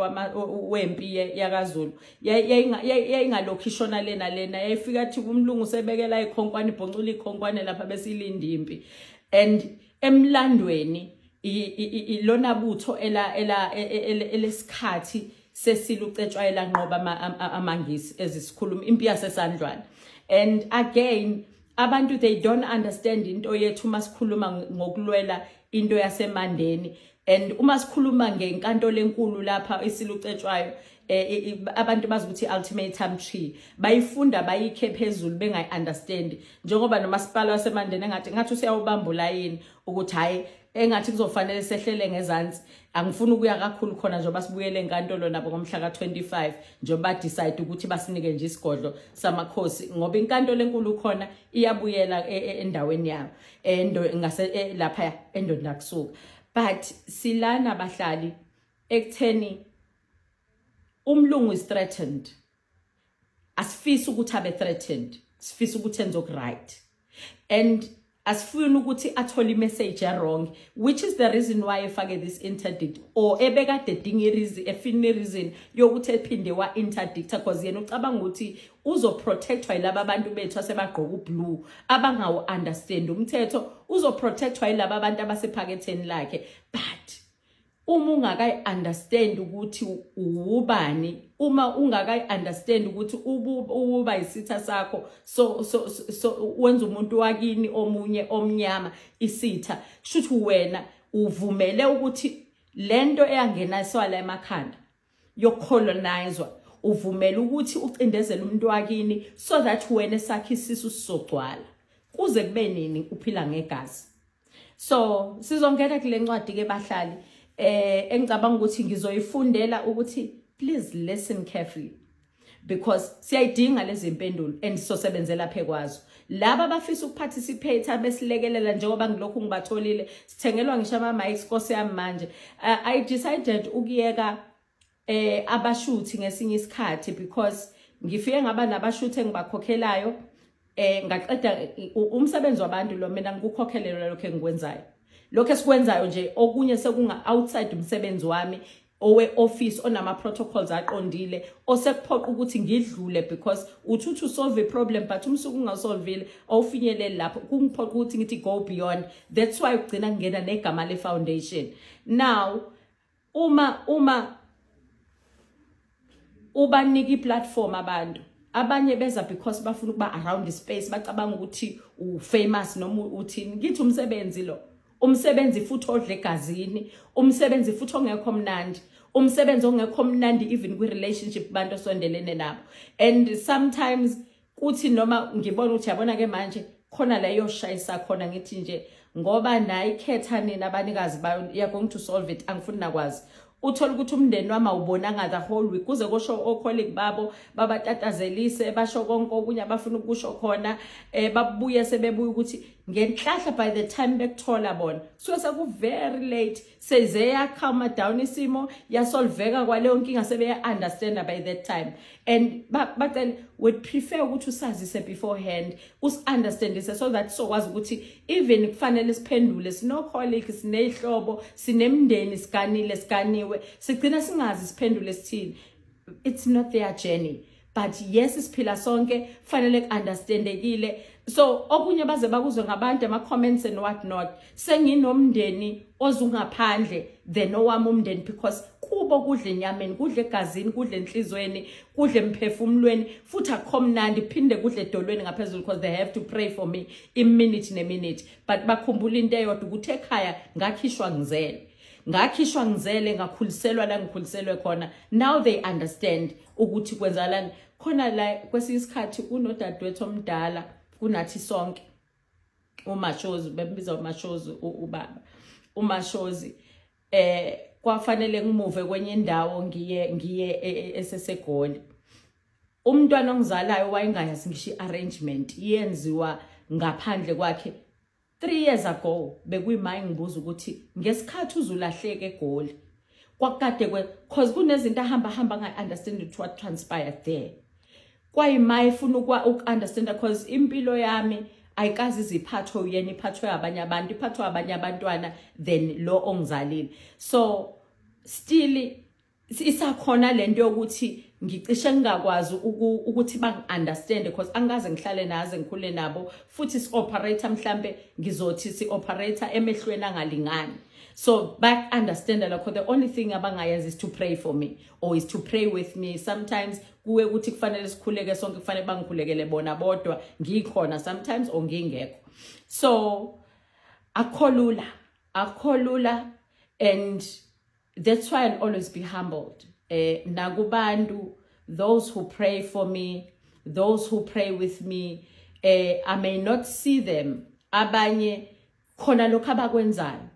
wempi yakaZulu, yayingalokhu ishona lena lena, yayifika athi umlungu sebekela ikhonkwane, ibhoncula ikhonkwane lapha besilinda impi. And emlandweni ilona butho ela ela elesikhathi sesilucetshwayo lanqoba amaNgisi ezisikhuluma impi yaseSandlwana. And again, abantu they don't understand into yethu uma sikhuluma ngokulwela into yaseMandeni and uma sikhuluma ngenkantolo enkulu lapha isilucetshwayo. Abantu bazi ukuthi ultimatum tree bayifunda bayikhe phezulu bengayi-understand, njengoba nomasipala waseMandeni engathi ngathi useyawubamba ulayini ukuthi hhayi, engathi kuzofanele sehlele ngezansi. Angifuni ukuya kakhulu khona njengoba sibuyele enkantolo nabo ngomhla ka-25, njengoba decide ukuthi basinike nje isigodlo samakhosi, ngoba inkantolo enkulu khona iyabuyela endaweni yabo ngase lapha eNdondakusuka. But silana bahlali ekutheni umlungu is threatened. Asifisi ukuthi abe threatened, sifisa ukuthi enze okuright and asifuni ukuthi athole imessage wrong, which is the reason why efake this interdict or ebekade edinga ireason, efuna ireason yokuthi ephinde wa interdicta, because yena ucabanga ukuthi uzoprotectwa yilaba abantu bethu asebagqoka ublue abangawu understand umthetho, uzoprotectwa yilaba abantu abasephaketheni lakhe. But uma ungakayi-understand ukuthi ubani, uma ungakayi-understand ukuthi uba isitha sakho, so wenza umuntu wakini omunye omnyama isitha, kusho ukuthi wena uvumele ukuthi lento eyangeniswa la emakhanda yokucolonizwa, uvumela ukuthi ucindezele umuntu wakini so that wena esakhe isisu sizogcwala. Kuze kube nini uphila ngegazi? So sizongena kule ncwadi ke bahlali, engicabanga ukuthi ngizoyifundela ukuthi please listen carefully, because siyayidinga lezi impendulo and sisosebenzela phekwazo. Laba abafisa ukuparticipate besilekelela, njengoba ngilokhu ngibatholile, sithengelwa ngisho ama mics, Nkosi yami. Manje I decided ukuyeka abashuthi ngesinye isikhathi because ngifike ngaba nabashuthi engibakhokhelayo, ngaqeda umsebenzi wabantu lo. Mina ngikukhokhelelwa lokho engikwenzayo, lokho esikwenzayo nje. Okunye sekunga outside umsebenzi wami. Owe-office onama-protocols aqondile osekuphoqa ukuthi ngidlule, because uthi uthi usolve i-problem, but umsuku ungasolvile, awufinyeleli lapho. Kungiphoqa ukuthi ngithi go beyond. That's why ugcina kungena negama le-foundation. Now uma ubanika i-platform, abantu abanye beza because bafuna ukuba around the space, bacabanga ukuthi u-famous noma uthini. Ngithi umsebenzi lo, umsebenzi futhi odla egazini, umsebenzi futhi ongekho mnandi, umsebenzi ongekho mnandi even kwi-relationship bantu osondelene nabo. And sometimes kuthi noma ngibona ukuthi, yabona ke manje khona la iyoshayisa khona, ngithi nje ngoba nayi ikhetha nina abanikazi bayo, you are going to solve it, angifuni nakwazi. Uthola ukuthi umndeni wami awubonanga the whole week, kuze kusho o-colleague babo, babatatazelise, basho konke okunye abafuna ukusho khona, babuye sebebuya ukuthi ngenhlahla by the time bekuthola bona suke seku very late, seze ya calm down isimo, yasolveka kwaleyo nkinga, sebeya understand by that time. And bacele, would prefer ukuthi usazise beforehand, usi-understandise so that sokwazi ukuthi even kufanele siphendule. Sino colleague, sineyihlobo, sinemndeni, siganile, siganiwe, sigcina singazi siphendule sithini. It's not their journey, but yes, siphila sonke, fanele ku-understandekile. So okunye baze bakuzwe ngabantu, ama-comments and what not. Senginomndeni ozungaphandle than owami umndeni, because kubo kudla enyameni, kudla egazini, kudla enhlizweni, kudla emphefumulweni, futhi akukho mnandi, phinde kudla edolweni ngaphezulu, because they have to pray for me iminute neminute. But bakhumbula into eyodwa, ukuthi ekhaya ngakhishwa ngizele, ngakhishwa ngizele, ngakhuliselwa la ngikhuliselwe khona. Now they understand ukuthi kwenzakalani khona la. Kwesinye isikhathi kunodadewethu omdala kunathi sonke, uMashozi, bembiza uMashozi, ubaba uMashozi. Kwafanele ngimuve kwenye indawo, ngiye esesegoli. Umntwana ongizalayo wayengayazi ngisho i-arrangement yenziwa ngaphandle kwakhe. 3 years ago bekuyima ngibuza ukuthi ngesikhathi uzulahleka eGoli kwakade kwe, cause kunezinto ahamba hamba nga-understand what transpired there. Kwayima ifuna uku-understanda, cause impilo yami ayikazi iziphathwe uyena, iphathwe abanye abantu, iphathwe abanye abantwana than lo ongizalile. So still isakhona lento yokuthi ngicishe ngingakwazi ukuthi bangi-understand, because angikaze ngihlale naze ngikhule nabo, futhi si-operate, mhlambe ngizothi si-operate emehlweni angalingani. So back-understand lokho. The only thing abangayenza is to pray for me or is to pray with me. Sometimes kuwe ukuthi kufanele sikhuleke sonke, kufanele bangikhulekele bona bodwa ngikhona sometimes or ngingekho. So akukho lula, akukho lula, and that's why I'll always be humbled nakubantu, those who pray for me, those who pray with me. I may not see them, abanye khona lokho abakwenzayo,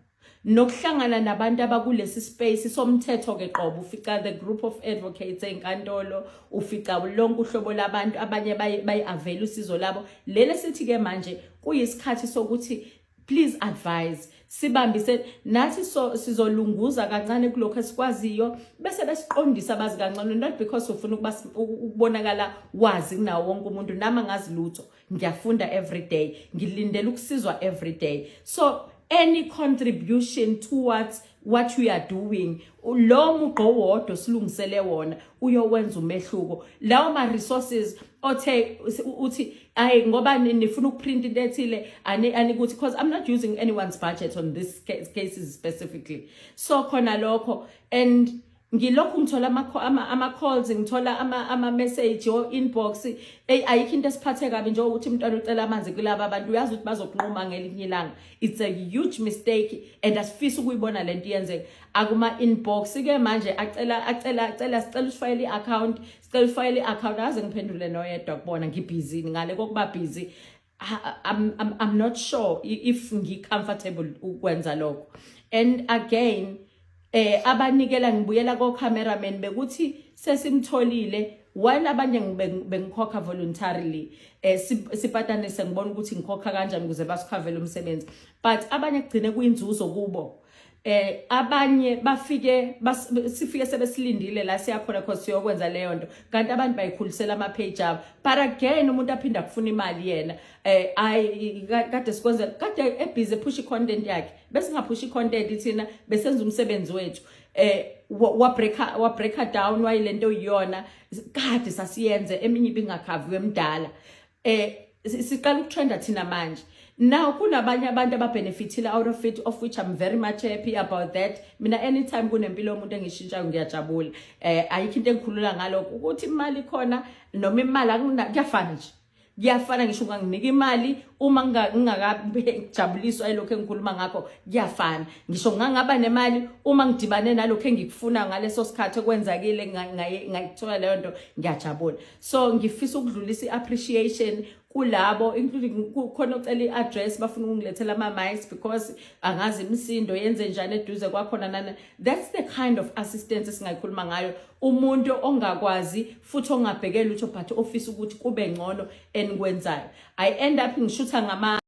nokuhlangana nabantu abakulesi space somthetho ke qobo. Ufica the group of advocates enkantolo, ufica lonke uhlobo labantu, abanye bayi-avail usizo labo. Lele sithi ke manje kuyisikhathi sokuthi please advise, sibambise nathi, so sizolunguza kancane kulokho esikwaziyo, bese besiqondisa abazi kancane, not because ufuna ukuba ukubonakala wazi kunawo wonke umuntu. Nami angazi lutho, ngiyafunda every day, ngilindele ukusizwa every day. So any contribution towards what we are doing, lo mugqo wodwa silungisele wona uyowenza umehluko. Lawo ma resources othe uthi ayi ngoba nifuna ukuprint into ethile, ani anikuthi, because I'm not using anyone's budget on this cases specifically. So khona lokho, and ngilokhu ngithola ama calls, ngithola ama message o inbox. Hey, ayikho into esiphathe kabi njengokuthi umntwana ucela amanzi kulaba abantu, uyazi ukuthi bazokunquma ngelinye ilanga. It's a huge mistake and asifisi ukuyibona lento iyenzeka. Akuma inbox ke manje acela, acela, acela, sicela usifayele i-account, sicela usifayele i-account. Aze ngiphendule noyedwa kubona, ngibusy ngale kokuba busy. I'm not sure if ngi-comfortable ukwenza lokho. And again, abanikela, ngibuyela ko cameraman, bekuthi sesimtholile while abanye bengikhokha voluntarily, sipatanise, ngibona ukuthi ngikhokha kanjani ukuze basikhavele umsebenzi, but abanye kugcine kuyinzuzo kubo. Abanye bafike sifike sebesilindile la siyakhona, cause siyokwenza leyo nto, kanti abantu bayikhulisela ama page abo. But again, umuntu aphinda kufuna imali yena, ayi kade sikwenza, kade ebusy push content yakhe, bese ngaphush content thina, besenza umsebenzi wethu. wa breaka down wayilento iyona kade sasiyenze, eminye ibingakhaviwe emdala. Siqala ukutrenda thina manje. Now kunabanye abantu ababenefitile out of it, of which I'm very much happy about that. Mina, anytime kunempilo yomuntu engishintshayo, ngiyajabula. Ayikho into engikhulula ngalokho ukuthi imali khona noma imali kuyafana nje, kuyafana. Ngisho unganginika imali, uma ngingakajabuliswa yilokho engikhuluma ngakho, kuyafana. Ngisho ngingangaba nemali, uma ngidibane nalokho engikufuna ngaleso sikhathi okwenzakile, ngayithola leyo nto, ngiyajabula. So ngifisa ukudlulisa i-appreciation kulabo, including kukhona ocela i-address, bafuna ukungilethela ama-mics because angazi imisindo yenze njani eduze kwakhona nana. That's the kind of assistance esingayikhuluma ngayo, umuntu ongakwazi futhi ongabhekeli lutho but ofisa ukuthi kube ngcono enikwenzayo. I end up ngishutha ngama